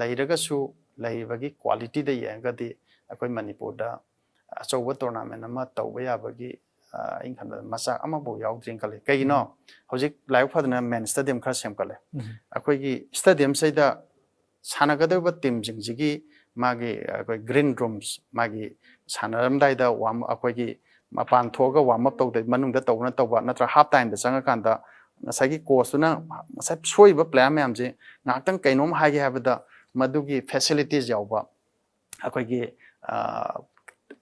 ꯂꯩꯔꯒꯁꯨ ꯂꯩꯔꯤꯕꯒꯤ qualityꯗ ꯌꯦꯡꯉꯒꯗꯤ ꯑꯩꯈꯣꯏ ꯃꯅꯤꯄꯨꯔꯗ ꯑꯆꯧꯕ tournament ꯑꯃ ꯇꯧꯕ ꯌꯥꯕꯒꯤ, ꯑ, ꯑꯩꯅ ꯈꯟꯕꯗ ꯃꯆꯥꯛ ꯑꯃꯐꯥꯎ ꯌꯥꯎꯗ꯭ꯔꯤꯅ ꯈꯜꯂꯤ꯫ ꯀꯩꯒꯤꯅꯣ? ꯎꯝ꯫ ꯍꯧꯖꯤꯛ ꯂꯥꯏꯕꯛ ꯐꯗꯅ main stadium ꯈꯔ ꯁꯦꯝꯒꯠꯂꯦ꯫ ꯎꯝ꯫ ꯑꯩꯈꯣꯏꯒꯤ stadiumꯁꯤꯗ ꯁꯥꯟꯅꯒꯗꯧꯔꯤꯕ teamꯁꯤꯡꯁꯤꯒꯤ ꯃꯥꯒꯤ ꯑꯩꯈꯣꯏ green rooms, ꯃꯥꯒꯤ ꯁꯥꯟꯅꯔꯝꯗꯥꯏꯗ warm, ꯑꯩꯈꯣꯏꯒꯤ ꯃꯄꯥꯟ ꯊꯣꯛꯑꯒ warm up ꯇꯧꯗ, ꯃꯅꯨꯡꯗ ꯇꯧꯕꯅ ꯇꯧꯕ, ꯅꯠꯇ꯭ꯔꯒ half timeꯗ ꯆꯪꯉꯀꯥꯟꯗ ꯉꯁꯥꯏꯒꯤ coachꯇꯨꯅ ꯉꯁꯥꯏ ꯁꯣꯏꯔꯤꯕ player ꯃꯌꯥꯝꯁꯦ ꯉꯥꯏꯍꯥꯛꯇꯪ ꯀꯩꯅꯣꯝ ꯍꯥꯏꯒꯦ ꯍꯥꯏꯕꯗ ꯃꯗꯨꯒꯤ facilities ꯌꯥꯎꯕ, ꯑꯩꯈꯣꯏꯒꯤ, ꯑ,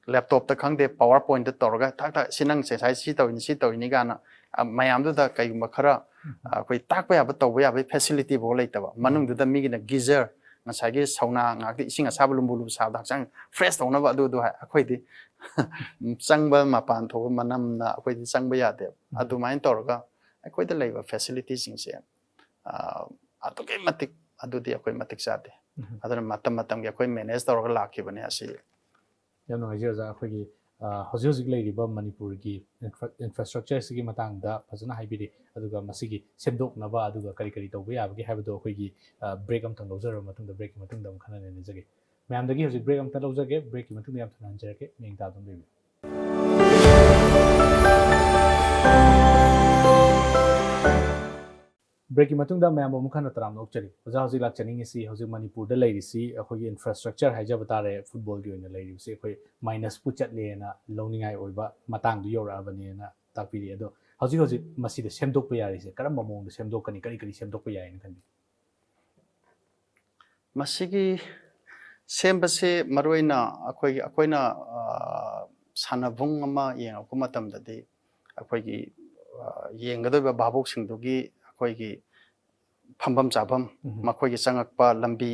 laptopꯇ ꯈꯪꯗꯦ, PowerPointꯇ ꯇꯧꯔꯒ ꯊꯥꯛ ꯊꯥꯛ, "ꯁꯤ ꯅꯪ ꯉꯁꯥꯏ ꯁꯤ ꯇꯧꯔꯤꯅꯤ, ꯁꯤ ꯇꯧꯔꯤꯅꯤ" ꯀꯥꯏꯅ, ꯑ, ꯃꯌꯥꯝꯗꯨꯗ ꯀꯩꯒꯨꯝꯕ ꯈꯔ, ꯎꯝ꯫ ꯑ, ꯑꯩꯈꯣꯏ ꯇꯥꯛꯄ ꯌꯥꯕ, ꯇꯧꯕ ꯌꯥꯕꯒꯤ facilityꯐꯥꯎ ꯂꯩꯇꯕ꯫ ꯎꯝ꯫ ꯃꯅꯨꯡꯗꯨꯗ ꯃꯤꯒꯤꯅ geyser, ꯉꯁꯥꯏꯒꯤ ꯁꯧꯅꯥ ꯉꯥꯛꯇ ꯏꯁꯤꯡ ꯑꯁꯥꯕ ꯂꯨꯝꯕꯨ ꯂꯨꯝꯕꯨ ꯁꯥꯕꯗ ꯍꯛꯆꯥꯡ fresh ꯇꯧꯅꯕ ꯑꯗꯨ, ꯑꯗꯨ ꯍꯥꯏ꯫ ꯑꯩꯈꯣꯏꯗꯤ ꯆꯪꯕ ꯃꯄꯥꯟ ꯊꯣꯛꯄ ꯃꯅꯝꯅ ꯑꯩꯈꯣꯏꯗꯤ ꯆꯪꯕ ꯌꯥꯗꯦꯕ꯫ ꯎꯝ꯫ ꯑꯗꯨꯃꯥꯏꯅ ꯇꯧꯔꯒ ꯑꯩꯈꯣꯏꯗ ꯂꯩꯕ facilityꯁꯤꯡꯁꯦ, ꯑ, ꯑꯗꯨꯛꯀꯤ ꯃꯇꯤꯛ ꯑꯗꯨꯗꯤ ꯑꯩꯈꯣꯏ ꯃꯇꯤꯛ ꯆꯥꯗꯦ꯫ ꯎꯝ꯫ ꯑꯗꯨꯅ ꯃꯇꯝ ꯃꯇꯝꯒꯤ ꯑꯩꯈꯣꯏ manage ꯇꯧꯔꯒ ꯂꯥꯛꯈꯤꯕꯅꯦ ꯑꯁꯤ꯫ ꯌꯥꯝ ꯅꯨꯡꯉꯥꯏꯖꯩ ꯑꯣꯖꯥ, ꯑꯩꯈꯣꯏꯒꯤ, ꯑ, ꯍꯧꯖꯤꯛ ꯍꯧꯖꯤꯛ ꯂꯩꯔꯤꯕ ꯃꯅꯤꯄꯨꯔꯒꯤ infra-, infrastructureꯁꯤꯒꯤ ꯃꯇꯥꯡꯗ ꯐꯖꯅ ꯍꯥꯏꯕꯤꯔꯤ, ꯑꯗꯨꯒ ꯃꯁꯤꯒꯤ ꯁꯦꯝꯗꯣꯛꯅꯕ ꯑꯗꯨꯒ ꯀꯔꯤ ꯀꯔꯤ ꯇꯧꯕ ꯌꯥꯕꯒꯦ ꯍꯥꯏꯕꯗꯣ ꯑꯩꯈꯣꯏꯒꯤ, ꯑ, break ꯑꯃꯇꯪ ꯂꯧꯖꯔꯕ ꯃꯇꯨꯡꯗ, breakꯀꯤ ꯃꯇꯨꯡꯗ ꯑꯃꯨꯛ ꯈꯟꯅ ꯅꯩꯅꯖꯒꯦ꯫ ꯃꯌꯥꯝꯗꯒꯤ ꯍꯧꯖꯤꯛ break ꯑꯃꯇꯪ ꯂꯧꯖꯒꯦ, breakꯀꯤ ꯃꯇꯨꯡꯗ ꯌꯥꯝ ꯊꯨꯅ ꯍꯟꯖꯔꯛꯀꯦ, ꯃꯤꯠꯌꯦꯡ ꯇꯥꯕ ꯑꯗꯨꯝ ꯂꯩꯕꯤꯌꯨ꯫ Breakꯀꯤ ꯃꯇꯨꯡꯗ ꯃꯌꯥꯝꯕꯨ ꯑꯃꯨꯛ ꯍꯟꯅ ꯇꯔꯥꯝꯅ ꯑꯣꯛꯆꯔꯤ꯫ ꯑꯣꯖꯥ, ꯍꯧꯖꯤꯛ ꯂꯥꯛꯆꯅꯤꯡꯉꯤꯁꯤ, ꯍꯧꯖꯤꯛ ꯃꯅꯤꯄꯨꯔꯗ ꯂꯩꯔꯤꯁꯤ ꯑꯩꯈꯣꯏꯒꯤ infrastructure ꯍꯥꯏꯖꯕ ꯇꯥꯔꯦ, footballꯒꯤ ꯑꯣꯏꯅ ꯂꯩꯔꯤꯕꯁꯤ ꯑꯩꯈꯣꯏ minusꯄꯨ ꯆꯠꯂꯦꯅ ꯂꯧꯅꯤꯡꯉꯥꯏ ꯑꯣꯏꯕ ꯃꯇꯥꯡꯗꯨ ꯌꯧꯔꯛꯑꯕꯅꯦꯅ ꯇꯥꯛꯄꯤꯔꯤ꯫ ꯑꯗꯣ ꯍꯧꯖꯤꯛ ꯍꯧꯖꯤꯛ ꯃꯁꯤꯗ ꯁꯦꯝꯗꯣꯛꯄ ꯌꯥꯔꯤꯁꯦ ꯀꯔꯝꯕ ꯃꯑꯣꯡꯗ ꯁꯦꯝꯗꯣꯛꯀꯅꯤ, ꯀꯔꯤ ꯀꯔꯤ ꯁꯦꯝꯗꯣꯛꯄ ꯌꯥꯏꯅ ꯈꯟꯕꯤ? ꯃꯁꯤꯒꯤ ꯁꯦꯝꯕꯁꯦ ꯃꯔꯨꯑꯣꯏꯅ ꯑꯩꯈꯣꯏꯒꯤ, ꯑꯩꯈꯣꯏꯅ, ꯑ, ꯁꯥꯟꯅꯕꯨꯡ ꯑꯃ ꯌꯦꯡꯉꯛꯄ ꯃꯇꯝꯗꯗꯤ ꯑꯩꯈꯣꯏꯒꯤ ꯑ, ꯌꯦꯡꯒꯗꯧꯔꯤꯕ ꯚꯥꯕꯣꯛꯁꯤꯡꯗꯨꯒꯤ ꯑꯩꯈꯣꯏꯒꯤ ꯐꯝꯐꯝ ꯆꯥꯐꯝ, ꯎꯝ꯫ ꯃꯈꯣꯏꯒꯤ ꯆꯪꯉꯛꯄ ꯂꯝꯕꯤ,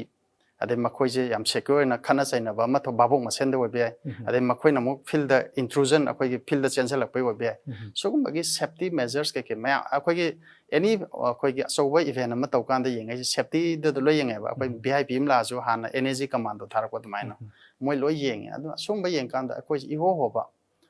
ꯑꯗꯩ ꯃꯈꯣꯏꯁꯦ ꯌꯥꯝ ꯁꯦꯀ꯭ꯌꯣꯔ ꯑꯣꯏꯅ ꯈꯠꯅ ꯆꯩꯅꯕ ꯑꯃ ꯊꯣꯛ ꯚꯥꯕꯣꯛ ꯃꯁꯦꯟꯗ ꯑꯣꯏꯕ ꯌꯥꯏ, ꯎꯝ꯫ ꯑꯗꯩ ꯃꯈꯣꯏꯅ ꯑꯃꯨꯛ ꯐꯤꯜꯗ ꯏꯟꯇ꯭ꯔꯨꯖꯟ, ꯑꯩꯈꯣꯏꯒꯤ ꯐꯤꯜꯗ ꯆꯦꯟꯁꯤꯜꯂꯛꯄꯩ ꯑꯣꯏꯕ ꯌꯥꯏ꯫ ꯎꯝ꯫ ꯁꯤꯒꯨꯝꯕꯒꯤ ꯁꯦꯐꯇꯤ ꯃꯦꯖꯔꯁ ꯀꯩꯀꯩ ꯃꯌꯥꯝ ꯑꯩꯈꯣꯏꯒꯤ ꯑꯦꯅꯤ ꯑꯩꯈꯣꯏꯒꯤ ꯑꯆꯧꯕ ꯏꯚꯦꯟ ꯑꯃ ꯇꯧꯀꯥꯟꯗ ꯌꯦꯡꯉꯩꯁꯦ ꯁꯦꯐꯇꯤꯗ ꯂꯣꯏ ꯌꯦꯡꯉꯦꯕ꯫ ꯑꯩꯈꯣꯏ ꯎꯝ꯫ ꯚꯤ ꯑꯥꯏ ꯄꯤ ꯑꯃ ꯂꯥꯛꯑꯁꯨ ꯍꯥꯟꯅ ꯑꯦꯟ ꯑꯦ ꯖꯤ ꯀꯃꯥꯟꯗꯣ ꯊꯥꯔꯛꯄ ꯑꯗꯨꯃꯥꯏꯅ ꯎꯝ꯫ ꯃꯣꯏ ꯂꯣꯏ ꯌꯦꯡꯉꯦ꯫ ꯑꯗꯨꯅ ꯑꯁꯨꯝꯕ ꯌꯦꯡꯀꯥꯟꯗ ꯑꯩꯈꯣꯏꯁꯦ ꯏꯍꯣ ꯍꯣꯕ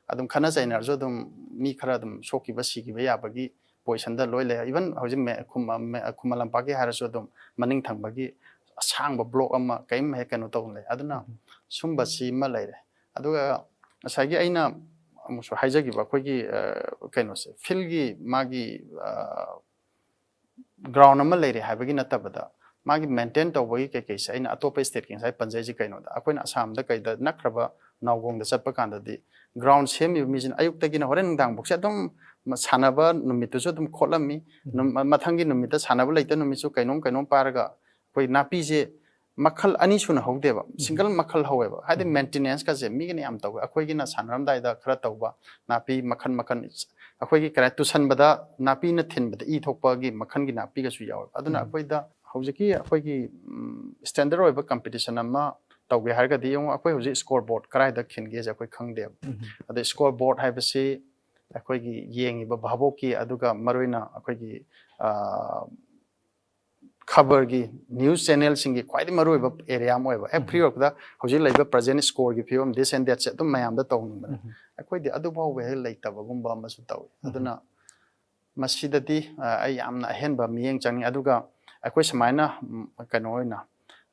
ꯑꯗꯨꯝ ꯈꯠꯅ ꯆꯩꯅꯔꯁꯨ ꯑꯗꯨꯝ ꯃꯤ ꯈꯔ ꯑꯗꯨꯝ ꯁꯣꯛꯈꯤꯕ ꯁꯤꯈꯤꯕ ꯌꯥꯕꯒꯤ ꯄꯣꯖꯤꯁꯟꯗ ꯂꯣꯏ ꯂꯩ꯫ ꯏꯚꯟ ꯍꯧꯖꯤꯛ ꯃꯦ-, ꯈꯨꯃ-, ꯃꯦ-, ꯈꯨꯃꯟ ꯂꯝꯄꯥꯛꯀꯤ ꯍꯥꯏꯔꯁꯨ ꯑꯗꯨꯝ ꯃꯅꯤꯡ ꯊꯪꯕꯒꯤ ꯑꯁꯥꯡꯕ ꯕ꯭ꯂꯣꯛ ꯑꯃ ꯀꯔꯤꯝ ꯍꯦꯛ ꯀꯩꯅꯣ ꯇꯧꯅ ꯂꯩ꯫ ꯑꯗꯨꯅ ꯎꯝ꯫ ꯁꯨꯝꯕꯁꯤ ꯑꯃ ꯂꯩꯔꯦ꯫ ꯑꯗꯨꯒ ꯉꯁꯥꯏꯒꯤ ꯑꯩꯅ ꯑꯃꯨꯛꯁꯨ ꯍꯥꯏꯖꯈꯤꯕ ꯑꯩꯈꯣꯏꯒꯤ, ꯑ, ꯀꯩꯅꯣꯁꯦ, ꯐꯤꯜꯒꯤ ꯃꯥꯒꯤ, ꯑ, ꯒ꯭ꯔꯥꯎꯟ ꯑꯃ ꯂꯩꯔꯦ ꯍꯥꯏꯕꯒꯤ ꯅꯠꯇꯕꯗ ꯃꯥꯒꯤ ꯃꯦꯟꯇꯦꯟ ꯇꯧꯕꯒꯤ ꯀꯩꯀꯩꯁꯦ ꯑꯩꯅ ꯑꯇꯣꯞꯄ ꯁ꯭ꯇꯦꯠꯀꯤ ꯉꯁꯥꯏ ꯄꯟꯖꯩꯁꯦ ꯀꯩꯅꯣꯗ ꯑꯩꯈꯣꯏꯅ ꯑꯁꯥꯝꯗ ꯀꯩꯗ ꯅꯛꯈ꯭ꯔꯕ ꯅꯥꯎꯒꯣꯡꯗ ꯆꯠꯄ ꯀꯥꯟꯗꯗꯤ ꯒ꯭ꯔꯥꯎꯟ ꯁꯦꯝꯃꯤꯕ ꯃꯤꯁꯤꯅ ꯑꯌꯨꯛꯇꯒꯤꯅ ꯍꯣꯔꯦꯟ ꯅꯨꯡꯗꯥꯡꯐꯥꯎꯁꯦ ꯑꯗꯨꯝ ꯃ-, ꯁꯥꯟꯅꯕ ꯅꯨꯃꯤꯠꯇꯨꯁꯨ ꯑꯗꯨꯝ ꯈꯣꯠꯂꯝꯃꯤ꯫ ꯅꯨꯝ-, ꯃ-, ꯃꯊꯪꯒꯤ ꯅꯨꯃꯤꯠꯇ ꯁꯥꯟꯅꯕ ꯂꯩꯇ ꯅꯨꯃꯤꯠꯁꯨ ꯀꯩꯅꯣꯝ ꯀꯩꯅꯣꯝ ꯄꯥꯏꯔꯒ ꯑꯩꯈꯣꯏ ꯅꯥꯄꯤꯁꯦ ꯃꯈꯜ ꯑꯅꯤ ꯁꯨꯅ ꯍꯧꯗꯦꯕ, ꯁꯤꯡꯒꯜ ꯃꯈꯜ ꯍꯧꯋꯦꯕ꯫ ꯍꯥꯏꯗꯤ ꯎꯝ꯫ ꯃꯦꯟꯇꯦꯅꯦꯟꯁꯀꯁꯦ ꯃꯤꯒꯤꯅ ꯌꯥꯝ ꯇꯧꯋꯦ, ꯑꯩꯈꯣꯏꯒꯤꯅ ꯁꯥꯟꯅꯔꯝꯗꯥꯏꯗ ꯈꯔ ꯇꯧꯕ ꯅꯥꯄꯤ ꯃꯈꯜ ꯃꯈꯜ, ꯑꯩꯈꯣꯏꯒꯤ ꯀꯔꯤ ꯇꯨꯁꯟꯕꯗ ꯅꯥꯄꯤꯅ ꯊꯤꯟꯕꯗ ꯏ ꯊꯣꯛꯄꯒꯤ ꯃꯈꯜꯒꯤ ꯅꯥꯄꯤꯒꯁꯨ ꯌꯥꯎꯋꯦꯕ꯫ ꯑꯗꯨꯅ ꯎꯝ꯫ ꯑꯩꯈꯣꯏꯗ ꯍꯧꯖꯤꯛꯀꯤ ꯑꯩꯈꯣꯏꯒꯤ, ꯎꯝ, ꯁ꯭ꯇꯦꯟꯗꯔꯗ ꯑꯣꯏꯕ ꯀꯝꯄꯤꯇꯤꯁꯟ ꯑꯃ ꯇꯧꯒꯦ ꯍꯥꯏꯔꯒꯗꯤ ꯌꯦꯡꯉꯨ, ꯑꯩꯈꯣꯏ ꯍꯧꯖꯤꯛ ꯁ꯭ꯀꯣꯔ ꯕꯣꯔꯗ ꯀꯗꯥꯏꯗ ꯈꯤꯟꯒꯦꯁꯦ ꯑꯩꯈꯣꯏ ꯈꯪꯗꯦꯕ꯫ ꯎꯝ꯫ ꯑꯗꯩ ꯁ꯭ꯀꯣꯔ ꯕꯣꯔꯗ ꯍꯥꯏꯕꯁꯤ ꯑꯩꯈꯣꯏꯒꯤ ꯌꯦꯡꯉꯤꯕ ꯚꯥꯕꯣꯛꯀꯤ, ꯑꯗꯨꯒ ꯃꯔꯨꯑꯣꯏꯅ ꯑꯩꯈꯣꯏꯒꯤ, ꯑ, ꯈꯕꯔꯒꯤ ꯅ꯭ꯌꯨꯁ ꯆꯦꯅꯦꯜꯁꯤꯡꯒꯤ ꯈ꯭ꯋꯥꯏꯗꯒꯤ ꯃꯔꯨꯑꯣꯏꯕ ꯑꯦꯔꯤꯌꯥ ꯑꯃ ꯑꯣꯏꯕ꯫ ꯍꯦꯛ ꯎꯝ꯫ ꯐ꯭ꯔꯤ ꯑꯣꯏꯔꯛꯄꯗ ꯍꯧꯖꯤꯛ ꯂꯩꯕ ꯄ꯭ꯔꯖꯦꯟ ꯁ꯭ꯀꯣꯔꯒꯤ ꯐꯤꯕꯝ, this and thatꯁꯦ ꯑꯗꯨꯝ ꯃꯌꯥꯝꯗ ꯇꯧꯅꯤꯡꯕꯅꯦ꯫ ꯎꯝ꯫ ꯑꯩꯈꯣꯏꯗꯤ ꯑꯗꯨ ꯐꯥꯎꯕ ꯍꯦꯛ ꯂꯩꯇꯕꯒꯨꯝꯕ ꯑꯃꯁꯨ ꯇꯧꯏ꯫ ꯎꯝ꯫ ꯑꯗꯨꯅ ꯃꯁꯤꯗꯗꯤ, ꯑ, ꯑꯩ ꯌꯥꯝꯅ ꯑꯍꯦꯟꯕ ꯃꯤꯠꯌꯦꯡ ꯆꯪꯉꯤ꯫ ꯑꯗꯨꯒ ꯑꯩꯈꯣꯏ ꯁꯨꯃꯥꯏꯅ, ꯎꯝ, ꯀꯩꯅꯣ ꯑꯣꯏꯅ,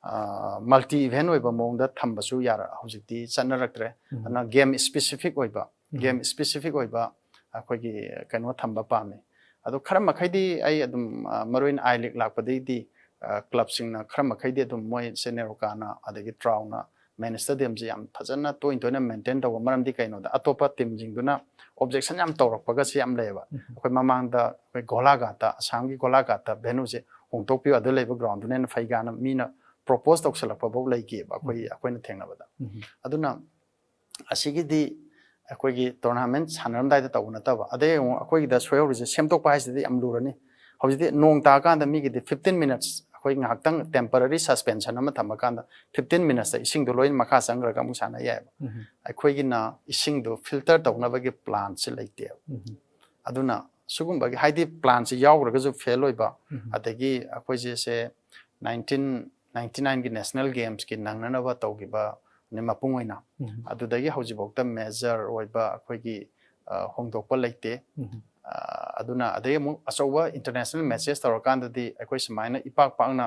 ꯑ, ꯃꯜꯇꯤ ꯏꯚꯦꯟ ꯑꯣꯏꯕ ꯃꯑꯣꯡꯗ ꯊꯝꯕꯁꯨ ꯌꯥꯔ-, ꯍꯧꯖꯤꯛꯇꯤ ꯆꯠꯅꯔꯛꯇ꯭ꯔꯦ꯫ ꯎꯝ꯫ ꯑꯗꯨꯅ ꯒꯦꯝ ꯁ꯭ꯄꯦꯁꯤꯐꯤꯛ ꯑꯣꯏꯕ, ꯎꯝ꯫ ꯒꯦꯝ ꯁ꯭ꯄꯦꯁꯤꯐꯤꯛ ꯑꯣꯏꯕ ꯑꯩꯈꯣꯏꯒꯤ ꯀꯩꯅꯣ ꯊꯝꯕ ꯄꯥꯝꯃꯤ꯫ ꯑꯗꯣ ꯈꯔ ꯃꯈꯩꯗꯤ ꯑꯩ ꯑꯗꯨꯝ, ꯑ, ꯃꯔꯨꯑꯣꯏꯅ ꯑꯥꯏ ꯂꯤꯒ ꯂꯥꯛꯄꯗꯩꯗꯤ, ꯑ, ꯀ꯭ꯂꯕꯁꯤꯡꯅ ꯈꯔ ꯃꯈꯩꯗꯤ ꯑꯗꯨꯝ ꯃꯣꯏ ꯁꯦ ꯅꯦꯔꯣꯀꯥꯅ ꯑꯗꯒꯤ ꯇ꯭ꯔꯥꯎꯅ ꯃꯦꯟ ꯁ꯭ꯇꯦꯗꯤꯌꯝꯁꯦ ꯌꯥꯝ ꯐꯖꯅ ꯇꯣꯏꯅ ꯇꯣꯏꯅ ꯃꯦꯟꯇꯦꯟ ꯇꯧꯕ꯫ ꯃꯔꯝꯗꯤ ꯀꯩꯅꯣꯗ ꯑꯇꯣꯞꯄ ꯇꯤꯝꯁꯤꯡꯗꯨꯅ ꯑꯣꯕꯖꯦꯛꯁꯟ ꯌꯥꯝ ꯇꯧꯔꯛꯄꯒꯁꯦ ꯌꯥꯝ ꯂꯩꯌꯦꯕ꯫ ꯎꯝ꯫ ꯑꯩꯈꯣꯏ ꯃꯃꯥꯡꯗ ꯑꯩꯈꯣꯏ ꯒꯣꯂꯥꯘꯥꯠꯇ, ꯑꯁꯥꯝꯒꯤ ꯒꯣꯂꯥꯘꯥꯠꯇ ꯚꯦꯅꯨꯁꯦ ꯍꯣꯡꯗꯣꯛꯄꯤꯌꯨ, ꯑꯗꯨ ꯂꯩꯕ ꯒ꯭ꯔꯥꯎꯟꯗꯨꯅ ꯍꯦꯟꯅ ꯐꯩ ꯀꯥꯏꯅ ꯃꯤꯅ ꯄ꯭ꯔꯣꯄꯣꯁ ꯇꯧꯁꯜꯂꯛꯄꯐꯥꯎ ꯂꯩꯈꯤꯑꯕ ꯑꯩꯈꯣꯏ, ꯎꯝ꯫ ꯑꯩꯈꯣꯏꯅ ꯊꯦꯡꯅꯕꯗ꯫ ꯎꯝ꯫ ꯑꯗꯨꯅ ꯑꯁꯤꯒꯤꯗꯤ ꯑꯩꯈꯣꯏꯒꯤ ꯇꯣꯔꯅꯥꯃꯦꯟ ꯁꯥꯟꯅꯔꯝꯗꯥꯏꯗ ꯇꯧꯕ ꯅꯠꯇꯕ꯫ ꯑꯗꯩ ꯑꯃꯨꯛ ꯑꯩꯈꯣꯏꯒꯤꯗ ꯁꯣꯏꯍꯧꯔꯤꯁꯦ ꯁꯦꯝꯗꯣꯛꯄ ꯍꯥꯏꯁꯤꯗꯤ ꯌꯥꯝ ꯂꯨꯔꯅꯤ꯫ ꯍꯧꯖꯤꯛꯇꯤ ꯅꯣꯡ ꯇꯥꯔꯀꯥꯟꯗ ꯃꯤꯒꯤꯗꯤ ꯐꯤꯐꯇꯤꯟ ꯃꯤꯅꯠꯁ ꯑꯩꯈꯣꯏ ꯉꯥꯏꯍꯥꯛꯇꯪ ꯇꯦꯝꯄꯔꯔꯤ ꯁꯁꯄꯦꯟꯁꯟ ꯑꯃ ꯊꯝꯃꯀꯥꯟꯗ ꯐꯤꯐꯇꯤꯟ ꯃꯤꯅꯠꯁꯇ ꯏꯁꯤꯡꯗꯣ ꯂꯣꯏꯅ ꯃꯈꯥ ꯆꯪꯈ꯭ꯔꯒ ꯑꯃꯨꯛ ꯁꯥꯟꯅ ꯌꯥꯏꯑꯕ꯫ ꯑꯩꯈꯣꯏꯒꯤꯅ ꯏꯁꯤꯡꯗꯣ ꯐꯤꯜꯇꯔ ꯇꯧꯅꯕꯒꯤ ꯄ꯭ꯂꯥꯟꯁꯤ ꯂꯩꯇꯦꯕ꯫ ꯑꯗꯨꯅ ꯁꯤꯒꯨꯝꯕꯒꯤ ꯍꯥꯏꯗꯤ ꯄ꯭ꯂꯥꯟꯁꯤ ꯌꯥꯎꯈ꯭ꯔꯒꯁꯨ ꯐꯦꯜ ꯑꯣꯏꯕ, ꯑꯗꯒꯤ ꯑꯩꯈꯣꯏꯁꯦ ꯁꯦ ꯅꯥꯏꯟꯇꯤꯟ ꯅꯥꯏꯟꯇꯤ ꯅꯥꯏꯟꯒꯤ ꯅꯦꯁꯅꯦꯜ ꯒꯦꯝꯁꯀꯤ ꯅꯪꯅꯅꯕ ꯇꯧꯈꯤꯕ ꯃꯄꯨꯡ ꯑꯣꯏꯅ ꯑꯗꯨꯗꯒꯤ ꯍꯧꯖꯤꯛꯐꯥꯎꯗ ꯃꯦꯖꯔ ꯑꯣꯏꯕ ꯑꯩꯈꯣꯏꯒꯤ ꯑ, ꯍꯣꯡꯗꯣꯛꯄ ꯂꯩꯇꯦ꯫ ꯑ, ꯑꯗꯨꯅ ꯑꯗꯩ ꯑꯃꯨꯛ ꯑꯆꯧꯕ ꯏꯟꯇꯔꯅꯦꯁꯅꯦꯜ ꯃꯦꯆꯦꯁ ꯇꯧꯔꯀꯥꯟꯗꯗꯤ ꯑꯩꯈꯣꯏ ꯁꯨꯃꯥꯏꯅ ꯏꯄꯥꯛ ꯄꯥꯛꯅ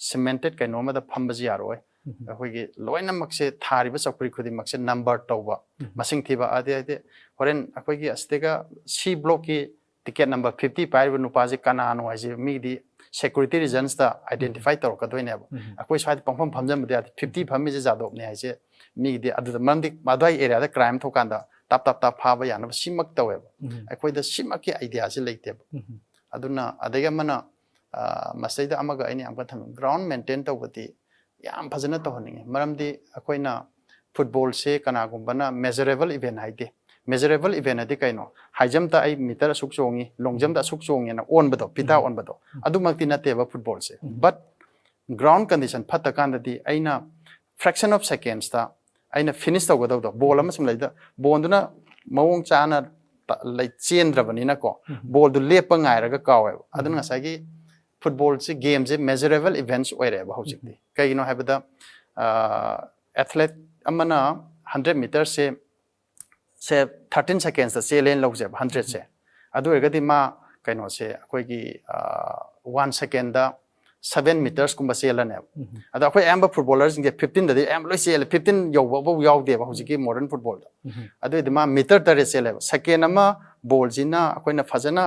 ꯁꯤꯃꯦꯟꯇꯦꯠ ꯀꯩꯅꯣ ꯑꯃꯗ ꯐꯝꯕꯁꯨ ꯌꯥꯔꯣꯏ꯫ ꯑꯩꯈꯣꯏꯒꯤ ꯂꯣꯏꯅꯃꯛꯁꯦ ꯊꯥꯔꯤꯕ ꯆꯧꯀ꯭ꯔꯤ ꯈꯨꯗꯤꯡꯃꯛꯁꯦ ꯅꯝꯕꯔ ꯇꯧꯕ, ꯃꯁꯤꯡ ꯊꯤꯕ꯫ ꯑꯗꯩ ꯍꯥꯏꯗꯤ ꯍꯣꯔꯦꯟ ꯑꯩꯈꯣꯏꯒꯤ ꯑꯁꯤꯗꯒ ꯁꯤ ꯕ꯭ꯂꯣꯛꯀꯤ ꯇꯤꯀꯦꯠ ꯅꯝꯕꯔ ꯐꯤꯐꯇꯤ ꯄꯥꯏꯔꯤꯕ ꯅꯨꯄꯥꯁꯦ ꯀꯅꯥꯅꯣ ꯍꯥꯏꯁꯦ ꯃꯤꯒꯤꯗꯤ ꯁꯦꯀ꯭ꯌꯨꯔꯤꯇꯤ ꯔꯤꯖꯟꯁꯇ ꯑꯥꯏꯗꯦꯟꯇꯤꯐꯥꯏ ꯇꯧꯔꯛꯀꯗꯣꯏꯅꯦꯕ꯫ ꯑꯩꯈꯣꯏ ꯁ꯭ꯋꯥꯏꯗ ꯄꯪꯐꯝ ꯐꯝꯖꯟꯕꯗꯤ ꯌꯥꯗꯦ꯫ ꯐꯤꯐꯇꯤ ꯐꯝꯃꯤꯁꯦ ꯖꯥꯗꯣꯞꯅꯦ ꯍꯥꯏꯁꯦ ꯃꯤꯒꯤꯗꯤ꯫ ꯑꯗꯨꯗ ꯃꯔꯝꯗꯤ ꯑꯗꯨꯋꯥꯏ ꯑꯦꯔꯤꯌꯥꯗ ꯀ꯭ꯔꯥꯏꯝ ꯊꯣꯛꯀꯥꯟꯗ ꯇꯞ ꯇꯞ ꯇꯞ ꯐꯥꯕ ꯌꯥꯅꯕ ꯁꯤꯃꯛ ꯇꯧꯋꯦꯕ꯫ ꯑꯩꯈꯣꯏꯗ ꯁꯤꯃꯛꯀꯤ ꯑꯥꯏꯗꯤꯌꯥꯁꯤ ꯂꯩꯇꯦꯕ꯫ ꯑꯗꯨꯅ ꯑꯗꯒꯤ ꯑꯃꯅ ꯑ, ꯃꯁꯤꯗꯩꯗ ꯑꯃꯒ ꯑꯩꯅ ꯌꯥꯝ ꯀꯟꯅ ꯊꯝꯅꯤꯡ, ꯒ꯭ꯔꯥꯎꯟ ꯃꯦꯟꯇꯦꯟ ꯇꯧꯕꯗꯤ ꯌꯥꯝ ꯐꯖꯅ ꯇꯧꯍꯟꯅꯤꯡꯉꯤ꯫ ꯃꯔꯝꯗꯤ ꯑꯩꯈꯣꯏꯅ ꯐꯨꯠꯕꯣꯜꯁꯦ ꯀꯅꯥꯒꯨꯝꯕꯅ ꯃꯦꯖꯔꯦꯕꯜ ꯏꯚꯦꯟ ꯍꯥꯏꯗꯦ꯫ ꯃꯦꯖꯔꯦꯕꯜ ꯏꯚꯦꯟ ꯍꯥꯏꯗꯤ ꯀꯩꯅꯣ? ꯍꯥꯏ ꯖꯝꯞꯇ ꯑꯩ ꯃꯤꯇꯔ ꯑꯁꯨꯛ ꯆꯣꯡꯉꯤ, ꯂꯣꯡ ꯖꯝꯞꯇ ꯑꯁꯨꯛ ꯆꯣꯡꯉꯦꯅ ꯑꯣꯟꯕꯗꯣ, ꯐꯤꯇꯥ ꯑꯣꯟꯕꯗꯣ, ꯑꯗꯨꯃꯛꯇꯤ ꯅꯠꯇꯦꯕ ꯐꯨꯠꯕꯣꯜꯁꯦ꯫ ꯕꯠ ꯒ꯭ꯔꯥꯎꯟ ꯀꯟꯗꯤꯁꯟ ꯐꯠꯇ ꯀꯥꯟꯗꯗꯤ ꯑꯩꯅ ꯐ꯭ꯔꯦꯛꯁꯟ ꯑꯣꯐ ꯁꯦꯀꯦꯟꯁꯇ ꯑꯩꯅ ꯐꯤꯅꯤꯁ ꯇꯧꯒꯗꯧꯗꯣ, ꯕꯣꯜ ꯑꯃ ꯁꯨꯝ ꯂꯩꯗ, ꯕꯣꯜꯗꯨꯅ ꯃꯑꯣꯡ ꯆꯥꯅ ꯇ-, ꯂꯩ-, ꯆꯦꯟꯗ꯭ꯔꯕꯅꯤꯅꯀꯣ, ꯕꯣꯜꯗꯨ ꯂꯦꯞꯄ ꯉꯥꯏꯔꯒ ꯀꯥꯎꯋꯦꯕ꯫ ꯑꯗꯨꯅ ꯉꯁꯥꯏꯒꯤ ꯐꯨꯠꯕꯣꯜꯁꯦ ꯒꯦꯝꯁꯦ ꯃꯦꯖꯔꯦꯕꯜ ꯏꯚꯦꯟꯠꯁ ꯑꯣꯏꯔꯦꯕ ꯍꯧꯖꯤꯛꯇꯤ꯫ ꯀꯩꯒꯤꯅꯣ ꯍꯥꯏꯕꯗ, ꯑꯦꯊꯂꯦꯠ ꯑꯃꯅ ꯍꯟꯗ꯭ꯔꯦꯠ ꯃꯤꯇꯔꯁꯦ ꯁꯦ ꯊꯥꯔꯇꯤꯟ ꯁꯦꯀꯦꯟꯁꯇ ꯆꯦꯜꯂꯦꯅ ꯂꯧꯖꯦꯕ, ꯍꯟꯗ꯭ꯔꯦꯠꯁꯦ꯫ ꯑꯗꯨ ꯑꯣꯏꯔꯒꯗꯤ ꯃꯥ ꯀꯩꯅꯣꯁꯦ ꯑꯩꯈꯣꯏꯒꯤ ꯋꯥꯟ ꯁꯦꯀꯦꯟꯗ ꯁꯚꯦꯟ ꯃꯤꯇꯔꯁꯀꯨꯝꯕ ꯆꯦꯜꯂꯅꯦꯕ꯫ ꯑꯗꯣ ꯑꯩꯈꯣꯏ ꯑꯌꯥꯝꯕ ꯐꯨꯠꯕꯣꯂꯔꯁꯤꯡꯁꯦ ꯐꯤꯐꯇꯤꯟꯗꯗꯤ ꯑꯌꯥꯝꯕ ꯂꯣꯏ ꯆꯦꯜꯂꯦ, ꯐꯤꯐꯇꯤꯟ ꯌꯧꯕꯐꯥꯎ ꯌꯥꯎꯗꯦꯕ ꯍꯧꯖꯤꯛꯀꯤ ꯃꯣꯗꯔꯟ ꯐꯨꯠꯕꯣꯜꯗ꯫ ꯑꯗꯨ ꯑꯣꯏꯔꯗꯤ ꯃꯥ ꯃꯤꯇꯔ ꯇꯔꯦꯠ ꯆꯦꯜꯂꯦꯕ꯫ ꯁꯦꯀꯦꯟ ꯑꯃ ꯕꯣꯜꯁꯤꯅ ꯑꯩꯈꯣꯏꯅ ꯐꯖꯅ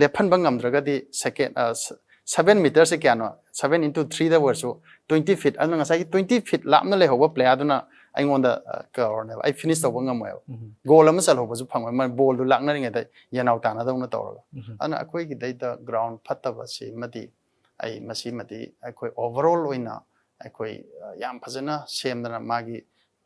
ꯂꯦꯞꯍꯟꯕ ꯉꯝꯗ꯭ꯔꯒꯗꯤ ꯁꯦꯀꯦꯟ, ꯑ, ꯁ-, ꯁꯚꯦꯟ ꯃꯤꯇꯔꯁꯦ ꯀꯌꯥꯅꯣ? ꯁꯚꯦꯟ ꯏꯟꯇꯨ ꯊ꯭ꯔꯤꯗ ꯑꯣꯏꯔꯁꯨ ꯇ꯭ꯋꯦꯟꯇꯤ ꯐꯤꯠ, ꯑꯗꯨꯅ ꯉꯁꯥꯏꯒꯤ ꯇ꯭ꯋꯦꯟꯇꯤ ꯐꯤꯠ ꯂꯥꯞꯅ ꯂꯩꯍꯧꯕ ꯄ꯭ꯂꯦꯌꯥꯔꯗꯨꯅ ꯑꯩꯉꯣꯟꯗ, ꯑ, ꯀꯩꯗꯧꯔꯅꯦꯕ, ꯑꯩ ꯐꯤꯅꯤꯁ ꯇꯧꯕ ꯉꯝꯃꯣꯏꯕ꯫ ꯒꯣꯜ ꯑꯃ ꯆꯜꯍꯧꯕꯁꯨ ꯐꯪꯉꯣꯏ, ꯃꯥ ꯕꯣꯜꯗꯨ ꯂꯥꯛꯅꯔꯤꯉꯩꯗ ꯌꯦꯅꯥꯎ ꯇꯥꯅꯗꯧꯅ ꯇꯧꯔꯒ꯫ ꯑꯗꯨꯅ ꯑꯩꯈꯣꯏꯒꯤꯗꯩꯗ ꯒ꯭ꯔꯥꯎꯟ ꯐꯠꯇꯕꯁꯤꯃꯗꯤ ꯑꯩ ꯃꯁꯤꯃꯗꯤ ꯑꯩꯈꯣꯏ ꯑꯣꯚꯔꯑꯣꯜ ꯑꯣꯏꯅ ꯑꯩꯈꯣꯏ, ꯑ, ꯌꯥꯝ ꯐꯖꯅ ꯁꯦꯝꯗꯅ ꯃꯥꯒꯤ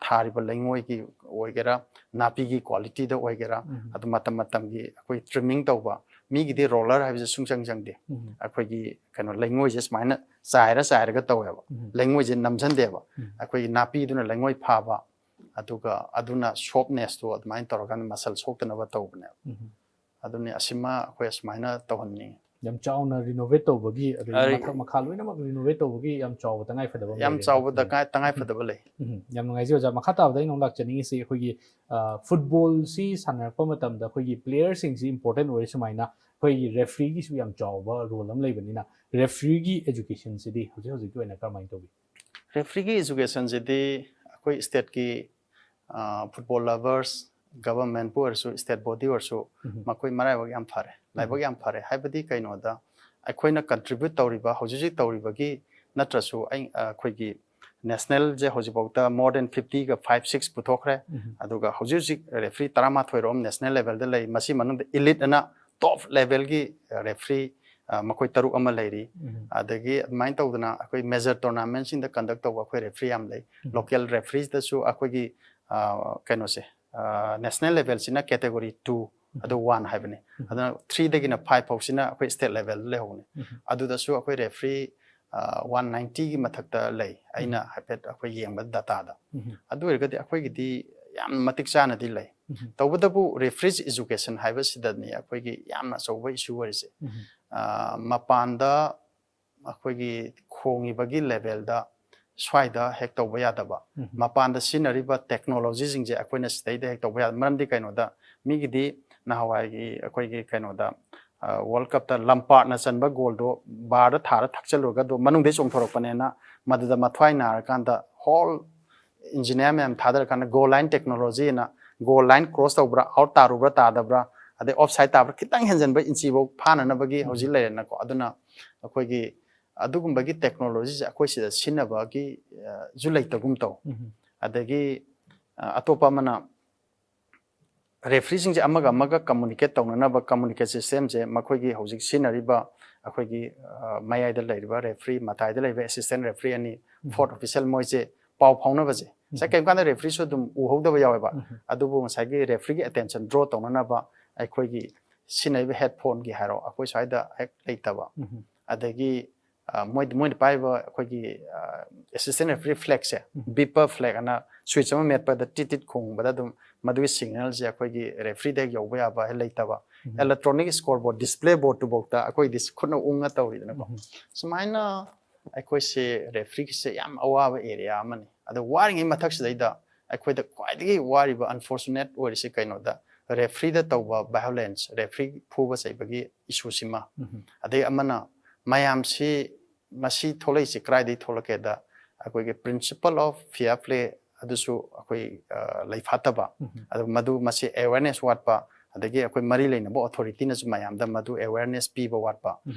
ꯊꯥꯔꯤꯕ ꯂꯩꯉꯣꯏꯒꯤ ꯑꯣꯏꯒꯦꯔꯥ, ꯅꯥꯄꯤꯒꯤ ꯀ꯭ꯋꯥꯂꯤꯇꯤꯗ ꯑꯣꯏꯒꯦꯔꯥ, ꯎꯝ꯫ ꯑꯗꯨ ꯃꯇꯝ ꯃꯇꯝꯒꯤ ꯑꯩꯈꯣꯏ ꯇ꯭ꯔꯤꯃꯤꯡ ꯇꯧꯕ, ꯃꯤꯒꯤꯗꯤ ꯔꯣꯂꯔ ꯍꯥꯏꯕꯁꯦ ꯁꯨꯡꯆꯪ ꯆꯪꯗꯦ꯫ ꯎꯝ꯫ ꯑꯩꯈꯣꯏꯒꯤ ꯀꯩꯅꯣ ꯂꯩꯉꯣꯏꯁꯦ ꯁꯨꯃꯥꯏꯅ ꯆꯥꯏꯔ ꯆꯥꯏꯔꯒ ꯇꯧꯋꯦꯕ꯫ ꯎꯝ꯫ ꯂꯩꯉꯣꯏꯁꯦ ꯅꯝꯁꯤꯟꯗꯦꯕ꯫ ꯎꯝ꯫ ꯑꯩꯈꯣꯏꯒꯤ ꯅꯥꯄꯤꯗꯨꯅ ꯂꯩꯉꯣꯏ ꯐꯥꯕ, ꯑꯗꯨꯒ ꯑꯗꯨꯅ ꯁꯣꯐꯅꯦꯁꯇꯣ ꯑꯗꯨꯃꯥꯏꯅ ꯇꯧꯔꯀꯥꯟꯗ ꯃꯁꯜ ꯁꯣꯛꯇꯅꯕ ꯇꯧꯕꯅꯦꯕ꯫ ꯎꯝ꯫ ꯑꯗꯨꯅꯤ, ꯑꯁꯤꯃ ꯑꯩꯈꯣꯏ ꯑꯁꯨꯃꯥꯏꯅ ꯇꯧꯍꯟꯅꯤꯡꯉꯤ꯫ ꯌꯥꯝ ꯆꯥꯎꯅ ꯔꯤꯅꯣꯚꯦꯠ ꯇꯧꯕꯒꯤ, ꯑꯗꯒꯤ ꯑꯔꯤ- ꯃꯊꯛ ꯃꯈꯥ ꯂꯣꯏꯅꯃꯛ ꯔꯤꯅꯣꯚꯦꯠ ꯇꯧꯕꯒꯤ ꯌꯥꯝ ꯆꯥꯎꯕ ꯇꯉꯥꯏ ꯐꯗꯕ ꯑꯃ ꯌꯥꯝ ꯂꯩꯔꯦ꯫ ꯆꯥꯎꯕ ꯎꯝ꯫ ꯗꯔꯀꯥꯔ, ꯇꯉꯥꯏ ꯐꯗꯕ ꯂꯩ꯫ ꯎꯝ, ꯌꯥꯝ ꯅꯨꯡꯉꯥꯏꯖꯩ ꯑꯣꯖꯥ꯫ ꯃꯈꯥ ꯇꯥꯕꯗ ꯑꯩꯅ ꯑꯃꯨꯛ ꯂꯥꯛꯆꯅꯤꯡꯉꯤꯁꯤ, ꯑꯩꯈꯣꯏꯒꯤ, ꯑ, ꯐꯨꯠꯕꯣꯜꯁꯤ ꯁꯥꯟꯅꯔꯛꯄ ꯃꯇꯝꯗ ꯑꯩꯈꯣꯏꯒꯤ ꯄ꯭ꯂꯦꯌꯔꯁꯤꯡꯁꯤ ꯏꯝꯄꯣꯔꯇꯦꯟ ꯑꯣꯏꯔꯦ ꯁꯨꯃꯥꯏꯅ, ꯑꯩꯈꯣꯏꯒꯤ ꯔꯦꯐ꯭ꯔꯤꯒꯤꯁꯨ ꯌꯥꯝ ꯆꯥꯎꯕ ꯔꯣꯜ ꯑꯃ ꯂꯩꯕꯅꯤꯅ, ꯔꯦꯐ꯭ꯔꯤꯒꯤ ꯑꯦꯖꯨꯀꯦꯁꯟꯁꯤꯗꯤ ꯍꯧꯖꯤꯛ ꯍꯧꯖꯤꯛꯀꯤ ꯑꯣꯏꯅ ꯀꯔꯝꯍꯥꯏꯅ ꯇꯧꯕꯤ? ꯔꯦꯐ꯭ꯔꯤꯒꯤ ꯑꯦꯖꯨꯀꯦꯁꯟꯁꯤꯗꯤ ꯑꯩꯈꯣꯏ ꯁ꯭ꯇꯦꯠꯀꯤ ꯐꯨꯠꯕꯣꯜ ꯂꯚꯔꯁ, ꯒꯚꯔꯟꯃꯦꯟꯠꯄꯨ ꯑꯣꯏꯔꯁꯨ, ꯁ꯭ꯇꯦꯠ ꯕꯣꯗꯤ ꯑꯣꯏꯔꯁꯨ, ꯎꯝ꯫ ꯃꯈꯣꯏ ꯃꯔꯥꯏꯕꯛ ꯌꯥꯝ ꯐꯔꯦ, ꯂꯥꯏꯕꯛ ꯌꯥꯝ ꯐꯔꯦ꯫ ꯍꯥꯏꯕꯗꯤ ꯀꯩꯅꯣꯗ, ꯑꯩꯈꯣꯏꯅ ꯀꯟꯇ꯭ꯔꯤꯕ꯭ꯌꯨꯠ ꯇꯧꯔꯤꯕ, ꯍꯧꯖꯤꯛ ꯍꯧꯖꯤꯛ ꯇꯧꯔꯤꯕꯒꯤ ꯅꯠꯇ꯭ꯔꯁꯨ, ꯑꯩ, ꯑꯩꯈꯣꯏꯒꯤ ꯅꯦꯁꯅꯦꯜꯁꯦ ꯍꯧꯖꯤꯛꯐꯥꯎꯗ more than fifty ꯒ five six ꯄꯨꯊꯣꯛꯈ꯭ꯔꯦ꯫ ꯎꯝ꯫ ꯑꯗꯨꯒ ꯍꯧꯖꯤꯛ ꯍꯧꯖꯤꯛ ꯔꯦꯐ꯭ꯔꯤ ꯇꯔꯥꯃꯥꯊꯣꯏ ꯔꯣꯝ ꯅꯦꯁꯅꯦꯜ ꯂꯦꯚꯦꯜꯗ ꯂꯩ꯫ ꯃꯁꯤ ꯃꯅꯨꯡꯗ ꯏꯂꯤꯠ ꯑꯅ ꯇꯣꯞ ꯂꯦꯚꯦꯜꯒꯤ ꯔꯦꯐ꯭ꯔꯤ, ꯑ, ꯃꯈꯣꯏ ꯇꯔꯨꯛ ꯑꯃ ꯂꯩꯔꯤ꯫ ꯎꯝ꯫ ꯑꯗꯒꯤ ꯑꯗꯨꯃꯥꯏꯅ ꯇꯧꯗꯅ ꯑꯩꯈꯣꯏ ꯃꯦꯖꯔ ꯇꯣꯔꯅꯥꯃꯦꯟꯠꯁꯤꯡꯗ ꯀꯟꯗꯛ ꯇꯧꯕ ꯑꯩꯈꯣꯏ ꯔꯦꯐ꯭ꯔꯤ ꯌꯥꯝ ꯂꯩ꯫ ꯎꯝ꯫ ꯂꯣꯀꯦꯜ ꯔꯦꯐ꯭ꯔꯤꯁꯇꯁꯨ ꯑꯩꯈꯣꯏꯒꯤ, ꯑ, ꯀꯩꯅꯣꯁꯦ, ꯑ, ꯅꯦꯁꯅꯦꯜ ꯂꯦꯚꯦꯜꯁꯤꯅ ꯀꯦꯇꯦꯒꯣꯔꯤ ꯇꯨ, ꯎꯝ꯫ ꯑꯗꯨ ꯋꯥꯟ ꯍꯥꯏꯕꯅꯤ꯫ ꯎꯝ꯫ ꯑꯗꯨꯅ ꯊ꯭ꯔꯤꯗꯒꯤꯅ ꯐꯥꯏꯚ ꯐꯥꯎꯁꯤꯅ ꯑꯩꯈꯣꯏ ꯁ꯭ꯇꯦꯠ ꯂꯦꯚꯦꯜꯗ ꯂꯩꯍꯧꯕꯅꯤ꯫ ꯎꯝ꯫ ꯑꯗꯨꯗꯁꯨ ꯑꯩꯈꯣꯏ ꯔꯦꯐ꯭ꯔꯤ, ꯑ, ꯋꯥꯟ ꯅꯥꯏꯟꯇꯤꯒꯤ ꯃꯊꯛꯇ ꯂꯩ, ꯑꯩꯅ ꯍꯥꯏꯐꯦꯠ ꯑꯩꯈꯣꯏ ꯌꯦꯡꯕ ꯗꯇꯥꯗ꯫ ꯎꯝ꯫ ꯑꯗꯨ ꯑꯣꯏꯔꯒꯗꯤ ꯑꯩꯈꯣꯏꯒꯤꯗꯤ ꯌꯥꯝ ꯃꯇꯤꯛ ꯆꯥꯅꯗꯤ ꯂꯩ꯫ ꯎꯝ꯫ ꯇꯧꯕꯇꯕꯨ ꯔꯦꯐ꯭ꯔꯤꯁ ꯑꯦꯖꯨꯀꯦꯁꯟ ꯍꯥꯏꯕꯁꯤꯗꯅꯤ ꯑꯩꯈꯣꯏꯒꯤ ꯌꯥꯝꯅ ꯑꯆꯧꯕ ꯏꯁꯨ ꯑꯣꯏꯔꯤꯁꯦ꯫ ꯎꯝ꯫ ꯑ, ꯃꯄꯥꯟꯗ ꯑꯩꯈꯣꯏꯒꯤ ꯈꯣꯡꯉꯤꯕꯒꯤ ꯂꯦꯚꯦꯜꯗ ꯁ꯭ꯋꯥꯏꯗ ꯍꯦꯛ ꯇꯧꯕ ꯌꯥꯗꯕ, ꯎꯝ꯫ ꯃꯄꯥꯟꯗ ꯁꯤꯖꯤꯟꯅꯔꯤꯕ ꯇꯦꯛꯅꯣꯂꯣꯖꯤꯁꯤꯡꯁꯦ ꯑꯩꯈꯣꯏꯅ ꯁꯤꯗꯩꯗ ꯍꯦꯛ ꯇꯧꯕ ꯌꯥꯗꯕ꯫ ꯃꯔꯝꯗꯤ ꯀꯩꯅꯣꯗ, ꯃꯤꯒꯤꯗꯤ ꯅꯍꯥꯟꯋꯥꯏꯒꯤ ꯑꯩꯈꯣꯏꯒꯤ ꯀꯩꯅꯣꯗ, ꯑ, ꯋꯥꯔꯜ ꯀꯞꯇ ꯂꯝꯄꯥꯔꯠꯅ ꯆꯟꯕ ꯒꯣꯜꯗꯣ ꯕꯥꯔꯗ ꯊꯥꯔ ꯊꯛꯆꯜꯂꯨꯔꯒ ꯑꯗꯣ ꯃꯅꯨꯡꯗꯩ ꯆꯣꯡꯊꯣꯔꯛꯄꯅꯦꯅ ꯃꯗꯨꯗ ꯃꯊ꯭ꯋꯥꯏ ꯅꯥꯔꯀꯥꯟꯗ ꯍꯣꯜ ꯏꯟꯖꯤꯅꯤꯌꯥꯔ ꯃꯌꯥꯝ ꯊꯥꯗꯔꯀꯥꯟꯗ ꯒꯣꯜ ꯂꯥꯏꯟ ꯇꯦꯛꯅꯣꯂꯣꯖꯤꯅ ꯒꯣꯜ ꯂꯥꯏꯟ ꯀ꯭ꯔꯣꯁ ꯇꯧꯕ꯭ꯔꯥ, ꯑꯥꯎꯠ ꯇꯥꯔꯨꯕ꯭ꯔꯥ ꯇꯥꯗꯕ꯭ꯔꯥ, ꯑꯗꯩ ꯑꯣꯐ ꯁꯥꯏꯠ ꯇꯥꯕ꯭ꯔꯥ, ꯈꯤꯇꯪ ꯍꯦꯟꯖꯟꯕ ꯏꯟꯆꯤꯐꯧ ꯐꯥꯅꯅꯕꯒꯤ ꯎꯝ꯫ ꯍꯧꯖꯤꯛ ꯂꯩꯔꯦꯅꯀꯣ꯫ ꯑꯗꯨꯅ ꯑꯩꯈꯣꯏꯒꯤ ꯑꯗꯨꯒꯨꯝꯕꯒꯤ ꯇꯦꯛꯅꯣꯂꯣꯖꯤꯁꯦ ꯑꯩꯈꯣꯏ ꯁꯤꯗ ꯁꯤꯖꯤꯟꯅꯕꯒꯤ, ꯑ, ꯁꯨ ꯂꯩꯇꯒꯨꯝ ꯇꯧ꯫ ꯎꯝ꯫ ꯑꯗꯒꯤ, ꯑ, ꯑꯇꯣꯞꯄ ꯑꯃꯅ ꯔꯦꯐ꯭ꯔꯤꯁꯤꯡꯁꯦ ꯑꯃꯒ ꯑꯃꯒ ꯀꯝꯃꯨꯅꯤꯀꯦꯠ ꯇꯧꯅꯅꯕ ꯀꯝꯃꯨꯅꯤꯀꯦꯠ ꯁꯤꯁꯇꯦꯝꯁꯦ ꯃꯈꯣꯏꯒꯤ ꯍꯧꯖꯤꯛ ꯁꯤꯖꯤꯟꯅꯔꯤꯕ ꯑꯩꯈꯣꯏꯒꯤ, ꯑ, ꯃꯌꯥꯏꯗ ꯂꯩꯔꯤꯕ ꯔꯦꯐ꯭ꯔꯤ, ꯃꯇꯥꯏꯗ ꯂꯩꯔꯤꯕ ꯑꯦꯁꯤꯁꯇꯦꯟ ꯔꯦꯐ꯭ꯔꯤ ꯑꯅꯤ, ꯎꯝ꯫ ꯐꯣꯔꯠ ꯑꯣꯐꯤꯁꯦꯜ, ꯃꯣꯏꯁꯦ ꯄꯥꯎ ꯐꯥꯎꯅꯕꯁꯦ, ꯉꯁꯥꯏ ꯀꯩꯒꯨꯝꯕ ꯀꯥꯟꯗ refereeꯁꯨ ꯑꯗꯨꯝ ꯎꯍꯧꯗꯕ ꯌꯥꯎꯋꯦꯕ꯫ ꯑꯗꯨꯕꯨ ꯉꯁꯥꯏꯒꯤ refereeꯒꯤ attention draw ꯇꯧꯅꯅꯕ ꯑꯩꯈꯣꯏꯒꯤ ꯁꯤꯖꯤꯟꯅꯔꯤꯕ headphoneꯒꯤ ꯍꯥꯏꯔꯣ, ꯑꯩꯈꯣꯏ ꯁ꯭ꯋꯥꯏꯗ ꯍꯦꯛ ꯂꯩꯇꯕ꯫ ꯑꯗꯒꯤ ꯑ, ꯃꯣꯏ, ꯃꯣꯏꯅ ꯄꯥꯏꯔꯤꯕ ꯑꯩꯈꯣꯏꯒꯤ, ꯑ, assistant referee flagꯁꯦ, beeper flag ꯑꯅ switch ꯑꯃ ꯃꯦꯠꯄꯗ ꯇꯤꯠ ꯇꯤꯠ ꯈꯣꯡꯕꯗ ꯑꯗꯨꯝ ꯃꯗꯨꯒꯤ signalꯁꯦ ꯑꯩꯈꯣꯏꯒꯤ refereeꯗ ꯍꯦꯛ ꯌꯧꯕ ꯌꯥꯕ ꯍꯦꯛ ꯂꯩꯇꯕ꯫ Electronic scoreboard, display boardꯇꯨꯐꯥꯎꯗ ꯑꯩꯈꯣꯏ ꯁꯤ ꯈꯨꯠꯅ ꯎꯪꯉ ꯇꯧꯔꯤꯗꯅꯀꯣ꯫ ꯁꯨꯃꯥꯏꯅ ꯑꯩꯈꯣꯏꯁꯦ refereeꯒꯤꯁꯦ ꯌꯥꯝ ꯑꯋꯥꯕ area ꯑꯃꯅꯤ꯫ ꯑꯗꯣ ꯋꯥꯔꯤꯉꯩ ꯃꯊꯛꯁꯤꯗꯩꯗ ꯑꯩꯈꯣꯏꯗ ꯈ꯭ꯋꯥꯏꯗꯒꯤ ꯋꯥꯔꯤꯕ, unfortunate ꯑꯣꯏꯔꯤꯁꯤ ꯀꯩꯅꯣꯗ, refereeꯗ ꯇꯧꯕ violence, referee ꯐꯨꯕ ꯆꯩꯕꯒꯤ issueꯁꯤꯃ, ꯑꯗꯩ ꯑꯃꯅ ꯃꯌꯥꯝꯁꯤ ꯃꯁꯤ ꯊꯣꯛꯂꯛꯏꯁꯦ ꯀꯗꯥꯏꯗꯒꯤ ꯊꯣꯛꯂꯛꯀꯦꯗ, ꯑꯩꯈꯣꯏꯒꯤ principle of fair play ꯑꯗꯨꯁꯨ ꯑꯩꯈꯣꯏ, ꯑ, ꯂꯩꯐꯥꯠꯇꯕ, ꯑꯗꯨ ꯃꯗꯨ ꯃꯁꯤ awareness ꯋꯥꯠꯄ, ꯑꯗꯒꯤ ꯑꯩꯈꯣꯏ ꯃꯔꯤ ꯂꯩꯅꯕ authorityꯅꯁꯨ ꯃꯌꯥꯝꯗ ꯃꯗꯨ awareness ꯄꯤꯕ ꯋꯥꯠꯄ,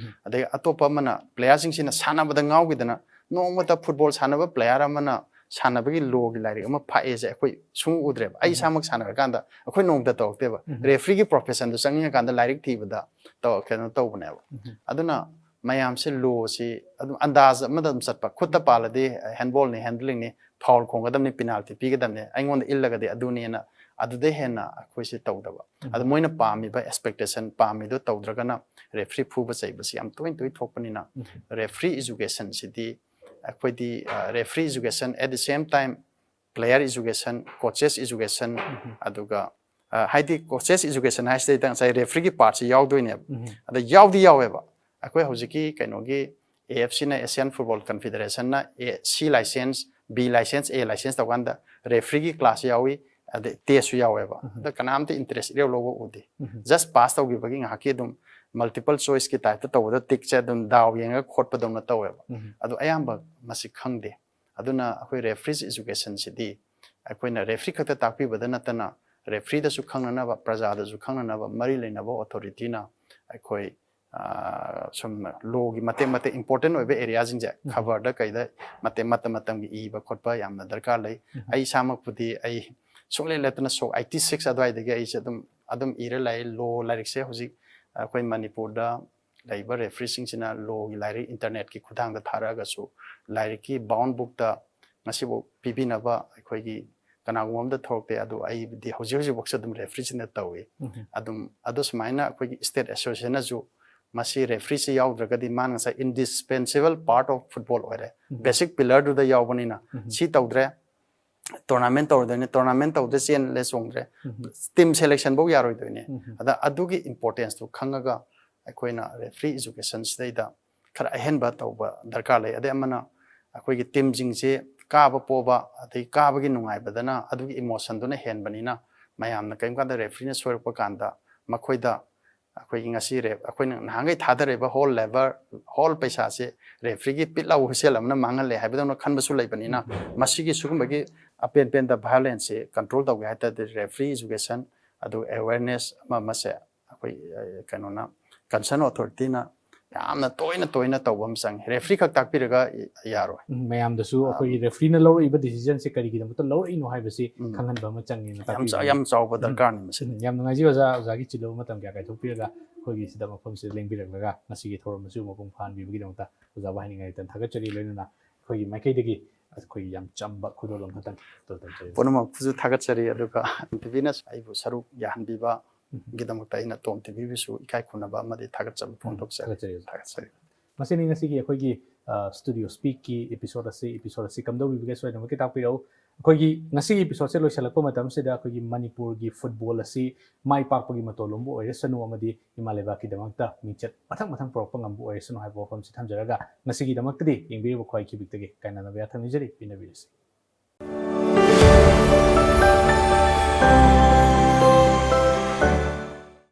ꯑꯗꯒꯤ ꯑꯇꯣꯞꯄ ꯑꯃꯅ playerꯁꯤꯡꯁꯤꯅ ꯁꯥꯟꯅꯕꯗ ꯉꯥꯎꯈꯤꯗꯅ ꯅꯣꯡꯃꯇ football ꯁꯥꯟꯅꯕ player ꯑꯃꯅ ꯁꯥꯟꯅꯕꯒꯤ lawꯒꯤ ꯂꯥꯏꯔꯤꯛ ꯑꯃ ꯐꯥꯛꯑꯦꯁꯦ ꯑꯩꯈꯣꯏ ꯁꯨꯡꯎ ꯎꯗ꯭ꯔꯦꯕ꯫ ꯑꯩ ꯏꯁꯥꯃꯛ ꯁꯥꯟꯅꯔꯀꯥꯟꯗ ꯑꯩꯈꯣꯏ ꯅꯣꯡꯃꯇ ꯇꯧꯔꯛꯇꯦꯕ꯫ Refereeꯒꯤ professionꯗꯨ ꯆꯪꯅꯤꯡꯉꯀꯥꯟꯗ ꯂꯥꯏꯔꯤꯛ ꯊꯤꯕꯗ ꯇꯧ-, ꯀꯩꯅꯣ ꯇꯧꯕꯅꯦꯕ꯫ ꯑꯗꯨꯅ ꯃꯌꯥꯝꯁꯦ lawꯁꯤ ꯑꯗꯨꯝ ꯑꯟꯗꯥꯖ ꯑꯃꯗ ꯑꯗꯨꯝ ꯆꯠꯄ, ꯈꯨꯠꯇ ꯄꯥꯜꯂꯗꯤ handballꯅꯤ, handlingꯅꯤ, foul ꯈꯣꯡꯒꯗꯕꯅꯤ, penalty ꯄꯤꯒꯗꯕꯅꯤ, ꯑꯩꯉꯣꯟꯗ ꯏꯜꯂꯒꯗꯤ ꯑꯗꯨꯅꯦꯅ ꯑꯗꯨꯗꯩ ꯍꯦꯟꯅ ꯑꯩꯈꯣꯏꯁꯦ ꯇꯧꯗꯕ꯫ ꯑꯗꯨ ꯃꯣꯏꯅ ꯄꯥꯝꯃꯤꯕ expectation ꯄꯥꯝꯃꯤꯗꯣ ꯇꯧꯗ꯭ꯔꯒꯅ referee ꯐꯨꯕ ꯆꯩꯕꯁꯤ ꯌꯥꯝ ꯇꯣꯏ ꯇꯣꯏ ꯊꯣꯛꯄꯅꯤꯅ referee educationꯁꯤꯗꯤ ꯑꯩꯈꯣꯏꯗꯤ, ꯑ, referee education, at the same time player education, coaches education, ꯑꯗꯨꯒ, ꯑ, ꯍꯥꯏꯗꯤ coaches education ꯍꯥꯏꯁꯤꯗꯩꯗ ꯉꯁꯥꯏ refereeꯒꯤ partꯁꯤ ꯌꯥꯎꯗꯣꯏꯅꯦꯕ꯫ ꯑꯗ ꯌꯥꯎꯗꯤ ꯌꯥꯎꯋꯦꯕ꯫ ꯑꯩꯈꯣꯏ ꯍꯧꯖꯤꯛꯀꯤ ꯀꯩꯅꯣꯒꯤ AFCꯅ, Asian Football Confederationꯅ, A, C license, B license, A license ꯇꯧꯀꯥꯟꯗ refereeꯒꯤ class ꯌꯥꯎꯏ, ꯑꯗꯩ testꯁꯨ ꯌꯥꯎꯋꯦꯕ꯫ ꯑꯗ ꯀꯅꯥꯝꯇ interest ꯏꯔꯧ ꯂꯧꯕ ꯎꯗꯦ꯫ Just pass ꯇꯧꯈꯤꯕꯒꯤ ꯉꯥꯏꯍꯥꯛꯀꯤ ꯑꯗꯨꯝ multiple choiceꯀꯤ typeꯇ ꯇꯧꯕꯗ tickꯁꯦ ꯑꯗꯨꯝ ꯗꯥꯎ ꯌꯦꯡꯉꯒ ꯈꯣꯠꯄꯗꯧꯅ ꯇꯧꯋꯦꯕ꯫ ꯑꯗꯣ ꯑꯌꯥꯝꯕ ꯃꯁꯤ ꯈꯪꯗꯦ꯫ ꯑꯗꯨꯅ ꯑꯩꯈꯣꯏ referees educationꯁꯤꯗꯤ ꯑꯩꯈꯣꯏꯅ referee ꯈꯛꯇ ꯇꯥꯛꯄꯤꯕꯗ ꯅꯠꯇꯅ refereeꯗꯁꯨ ꯈꯪꯅꯅꯕ, ꯄ꯭ꯔꯖꯥꯗꯁꯨ ꯈꯪꯅꯅꯕ, ꯃꯔꯤ ꯂꯩꯅꯕ authorityꯅ ꯑꯩꯈꯣꯏ, ꯑ, ꯁꯨꯝ lawꯒꯤ ꯃꯇꯦꯛ ꯃꯇꯦꯛ important ꯑꯣꯏꯕ areaꯁꯤꯡꯁꯦ ꯈꯕꯔꯗ ꯀꯩꯗ ꯃꯇꯦꯛ ꯃꯇꯝ ꯃꯇꯝꯒꯤ ꯏꯕ ꯈꯣꯠꯄ ꯌꯥꯝꯅ ꯗꯔꯀꯥꯔ ꯂꯩ꯫ ꯑꯩ ꯏꯁꯥꯃꯛꯄꯨꯗꯤ ꯑꯩ ꯁꯨꯡꯂꯦꯞ ꯂꯦꯞꯇꯅ ꯁꯣꯛ eighty six ꯑꯗꯨꯋꯥꯏꯗꯒꯤ ꯑꯩꯁꯦ ꯑꯗꯨꯝ, ꯑꯗꯨꯝ ꯏꯔ ꯂꯥꯛꯏ꯫ Law ꯂꯥꯏꯔꯤꯛꯁꯦ ꯍꯧꯖꯤꯛ ꯑꯩꯈꯣꯏ ꯃꯅꯤꯄꯨꯔꯗ ꯂꯩꯕ refereeꯁꯤꯡꯁꯤꯅ lawꯒꯤ ꯂꯥꯏꯔꯤꯛ internetꯀꯤ ꯈꯨꯠꯊꯥꯡꯗ ꯊꯥꯔꯛꯑꯒꯁꯨ ꯂꯥꯏꯔꯤꯛꯀꯤ bound bookꯇ ꯉꯁꯤꯐꯥꯎ ꯄꯤꯕꯤꯅꯕ ꯑꯩꯈꯣꯏꯒꯤ ꯀꯅꯥꯒꯨꯝꯕ ꯑꯝꯇ ꯊꯣꯛꯂꯛꯇꯦ꯫ ꯑꯗꯨ ꯑꯩꯗꯤ ꯍꯧꯖꯤꯛ ꯍꯧꯖꯤꯛꯐꯥꯎꯁꯨ ꯑꯗꯨꯝ ꯔꯦꯐ꯭ꯔꯤꯁꯤꯅ ꯇꯧꯏ꯫ ꯎꯝ꯫ ꯑꯗꯨꯝ ꯑꯗꯨ ꯁꯨꯃꯥꯏꯅ ꯑꯩꯈꯣꯏꯒꯤ ꯁ꯭ꯇꯦꯠ ꯑꯦꯁꯣꯁꯤꯌꯦꯁꯟꯅꯁꯨ ꯃꯁꯤ ꯔꯦꯐ꯭ꯔꯤꯁꯤ ꯌꯥꯎꯗ꯭ꯔꯒꯗꯤ ꯃꯥꯅ ꯉꯁꯥꯏ indispensable part of football ꯑꯣꯏꯔꯦ, ꯎꯝ꯫ ꯕꯦꯁꯤꯛ ꯄꯤꯂꯔꯗꯨꯗ ꯌꯥꯎꯕꯅꯤꯅ꯫ ꯎꯝ꯫ ꯁꯤ ꯇꯧꯗ꯭ꯔꯦ, ꯇꯣꯔꯅꯥꯃꯦꯟ ꯇꯧꯔꯗꯣꯏꯅꯦ, ꯇꯣꯔꯅꯥꯃꯦꯟ ꯇꯧꯗ꯭ꯔꯦ, ꯆꯦꯜꯂꯦ ꯆꯣꯡꯗ꯭ꯔꯦ, ꯎꯝ꯫ ꯇꯤꯝ ꯁꯦꯂꯦꯛꯁꯟꯐꯧ ꯌꯥꯔꯣꯏꯗꯣꯏꯅꯦ꯫ ꯎꯝ꯫ ꯑꯗ ꯑꯗꯨꯒꯤ ꯏꯝꯄꯣꯔꯇꯦꯟꯁꯇꯨ ꯈꯪꯉꯒ ꯑꯩꯈꯣꯏꯅ ꯔꯦꯐ꯭ꯔꯤ ꯑꯦꯖꯨꯀꯦꯁꯟꯁꯤꯗꯩꯗ ꯈꯔ ꯑꯍꯦꯟꯕ ꯇꯧꯕ ꯗꯔꯀꯥꯔ ꯂꯩ꯫ ꯑꯗꯩ ꯑꯃꯅ ꯑꯩꯈꯣꯏꯒꯤ ꯇꯤꯝꯁꯤꯡꯁꯦ ꯀꯥꯕ ꯄꯣꯕ ꯑꯗꯩ ꯀꯥꯕꯒꯤ ꯅꯨꯡꯉꯥꯏꯕꯗꯅ ꯑꯗꯨꯒꯤ ꯏꯃꯣꯁꯟꯗꯨꯅ ꯍꯦꯟꯕꯅꯤꯅ ꯃꯌꯥꯝꯅ ꯀꯔꯤꯒꯨꯝꯕ ꯀꯥꯟꯗ ꯔꯦꯐ꯭ꯔꯤꯅ ꯁꯣꯏꯔꯛꯄ ꯀꯥꯟꯗ ꯃꯈꯣꯏꯗ ꯑꯩꯈꯣꯏꯒꯤ ꯉꯁꯤ ꯔꯦ-, ꯑꯩꯈꯣꯏꯅ ꯅꯍꯥꯟꯈꯩ ꯊꯥꯗꯔꯤꯕ ꯍꯣꯜ ꯂꯦꯕꯔ, ꯍꯣꯜ ꯄꯩꯁꯥꯁꯦ ꯔꯦꯐ꯭ꯔꯤꯒꯤ ꯄꯤꯠ ꯂꯥꯎ ꯍꯨꯏꯁꯦꯜ ꯑꯃꯅ ꯃꯥꯡꯍꯜꯂꯦ ꯍꯥꯏꯕꯗꯧꯅ ꯈꯟꯕꯁꯨ ꯂꯩꯕꯅꯤꯅ ꯃꯁꯤꯒꯤ ꯁꯤꯒꯨꯝꯕꯒꯤ ꯑꯄꯦꯟ ꯄꯦꯟꯗ ꯚꯥꯏꯑꯣꯂꯦꯟꯁꯁꯦ ꯀꯟꯇ꯭ꯔꯣꯜ ꯇꯧꯒꯦ ꯍꯥꯏ ꯇꯥꯔꯗꯤ ꯔꯦꯐ꯭ꯔꯤ ꯑꯦꯖꯨꯀꯦꯁꯟ ꯑꯗꯨ ꯑꯦꯋꯦꯔꯅꯦꯁ ꯑꯃ ꯑꯃꯁꯦ ꯑꯩꯈꯣꯏ, ꯑ, ꯀꯩꯅꯣꯅ, ꯀꯟꯁꯔꯟ ꯑꯣꯊꯣꯔꯤꯇꯤꯅ ꯌꯥꯝꯅ ꯇꯣꯏꯅ ꯇꯣꯏꯅ ꯇꯧꯕ ꯑꯃ ꯆꯪꯉꯤ꯫ ꯔꯦꯐ꯭ꯔꯤ ꯈꯛ ꯇꯥꯛꯄꯤꯔꯒ ꯌꯥꯔꯣꯏ꯫ ꯎꯝ, ꯃꯌꯥꯝꯗꯁꯨ ꯑꯩꯈꯣꯏꯒꯤ ꯔꯦꯐ꯭ꯔꯤꯅ ꯂꯧꯔꯛꯏꯕ ꯗꯤꯁꯤꯖꯟꯁꯦ ꯀꯔꯤꯒꯤꯗꯃꯛꯇ ꯂꯧꯔꯛꯏꯅꯣ ꯍꯥꯏꯕꯁꯤ ꯎꯝ꯫ ꯈꯪꯍꯟꯕ ꯑꯃ ꯆꯪꯉꯦꯅ ꯌꯥꯝ ꯇꯥꯛꯄꯤꯕ꯫ ꯆꯥꯎ-, ꯌꯥꯝ ꯆꯥꯎꯕ ꯎꯝ꯫ ꯗꯔꯀꯥꯔꯅꯤ ꯃꯁꯤ꯫ ꯎꯝ, ꯌꯥꯝ ꯅꯨꯡꯉꯥꯏꯖꯩ ꯑꯣꯖꯥ, ꯑꯣꯖꯥꯒꯤ ꯆꯤꯜꯂꯕ ꯃꯇꯝ ꯀꯌꯥ ꯀꯥꯏꯊꯣꯛꯄꯤꯔꯒ ꯑꯩꯈꯣꯏꯒꯤ ꯁꯤꯗ ꯃꯐꯝꯁꯤꯗ ꯂꯦꯡꯕꯤꯔꯛꯂꯒ ꯉꯁꯤꯒꯤ ꯊꯧꯔꯝ ꯑꯁꯤꯕꯨ ꯃꯄꯨꯡ ꯐꯥꯍꯟꯕꯤꯕꯒꯤꯗꯃꯛꯇ ꯑꯣꯖꯥꯕꯨ ꯍꯥꯏꯅꯤꯡꯉꯥꯏ ꯂꯩꯇꯅ ꯊꯥꯒꯠꯆꯔꯤ꯫ ꯂꯣꯏꯅꯅ ꯑꯩꯈꯣꯏꯒꯤ ꯃꯥꯏꯀꯩꯗꯒꯤ ꯑꯩꯈꯣꯏꯒꯤ ꯌꯥꯝ ꯆꯝꯕ ꯈꯨꯗꯣꯜ ꯑꯃꯈꯛꯇꯪ ꯇꯧꯖꯔꯤ꯫ ꯄꯨꯝꯅꯃꯛꯄꯨꯁꯨ ꯊꯥꯒꯠꯆꯔꯤ꯫ ꯑꯗꯨꯒ ꯇꯤꯚꯤꯅꯁꯨ ꯑꯩꯕꯨ ꯁꯔꯨꯛ ꯌꯥꯍꯟꯕꯤꯕꯒꯤꯗꯃꯛꯇ ꯑꯩꯅ ꯇꯣꯝ ꯇꯤꯚꯤꯕꯨꯁꯨ ꯏꯀꯥꯏ ꯈꯨꯝꯅꯕ ꯑꯃꯗꯤ ꯊꯥꯒꯠꯆꯕ ꯐꯣꯡꯗꯣꯛꯆꯔꯤ꯫ ꯊꯥꯒꯠꯆꯔꯤ꯫ ꯊꯥꯒꯠꯆꯔꯤ꯫ ꯃꯁꯤꯅꯤ ꯉꯁꯤꯒꯤ ꯑꯩꯈꯣꯏꯒꯤ, ꯑ, ꯁ꯭ꯇꯨꯗꯤꯑꯣ ꯁ꯭ꯄꯤꯛꯀꯤ ꯑꯦꯄꯤꯁꯣꯗ ꯑꯁꯤ, ꯑꯦꯄꯤꯁꯣꯗ ꯑꯁꯤ ꯀꯝꯗꯧꯕꯤꯕꯒꯦ ꯁꯣꯏꯗꯅꯃꯛꯀꯤ ꯇꯥꯛꯄꯤꯔꯛꯎ꯫ ꯑꯩꯈꯣꯏꯒꯤ ꯉꯁꯤꯒꯤ ꯑꯦꯄꯤꯁꯣꯗꯁꯦ ꯂꯣꯏꯁꯤꯜꯂꯛꯄ ꯃꯇꯝꯁꯤꯗ ꯑꯩꯈꯣꯏꯒꯤ ꯃꯅꯤꯄꯨꯔꯒꯤ ꯐꯨꯠꯕꯣꯜ ꯑꯁꯤ ꯃꯥꯏ ꯄꯥꯛꯄꯒꯤ ꯃꯇꯣꯜ ꯂꯣꯝꯕ ꯑꯣꯏꯔꯁꯅꯨ ꯑꯃꯗꯤ ꯏꯃꯥ ꯂꯩꯕꯥꯛꯀꯤꯗꯃꯛꯇ ꯃꯤꯡꯆꯠ ꯃꯊꯪ ꯃꯊꯪ ꯄꯨꯔꯛꯄ ꯉꯝꯕ ꯑꯣꯏꯔꯁꯅꯨ ꯍꯥꯏꯕ ꯋꯥꯐꯝꯁꯤ ꯊꯝꯖꯔꯒ ꯉꯁꯤꯒꯤꯗꯃꯛꯇꯗꯤ ꯌꯦꯡꯕꯤꯔꯤꯕ ꯈ꯭ꯋꯥꯏ ꯈꯤꯕꯤꯛꯇꯒꯤ ꯀꯥꯏꯅꯅꯕ ꯌꯥꯊꯪ ꯅꯤꯖꯔꯤ꯫ ꯄꯦꯟꯅꯕꯤꯔꯁꯤ꯫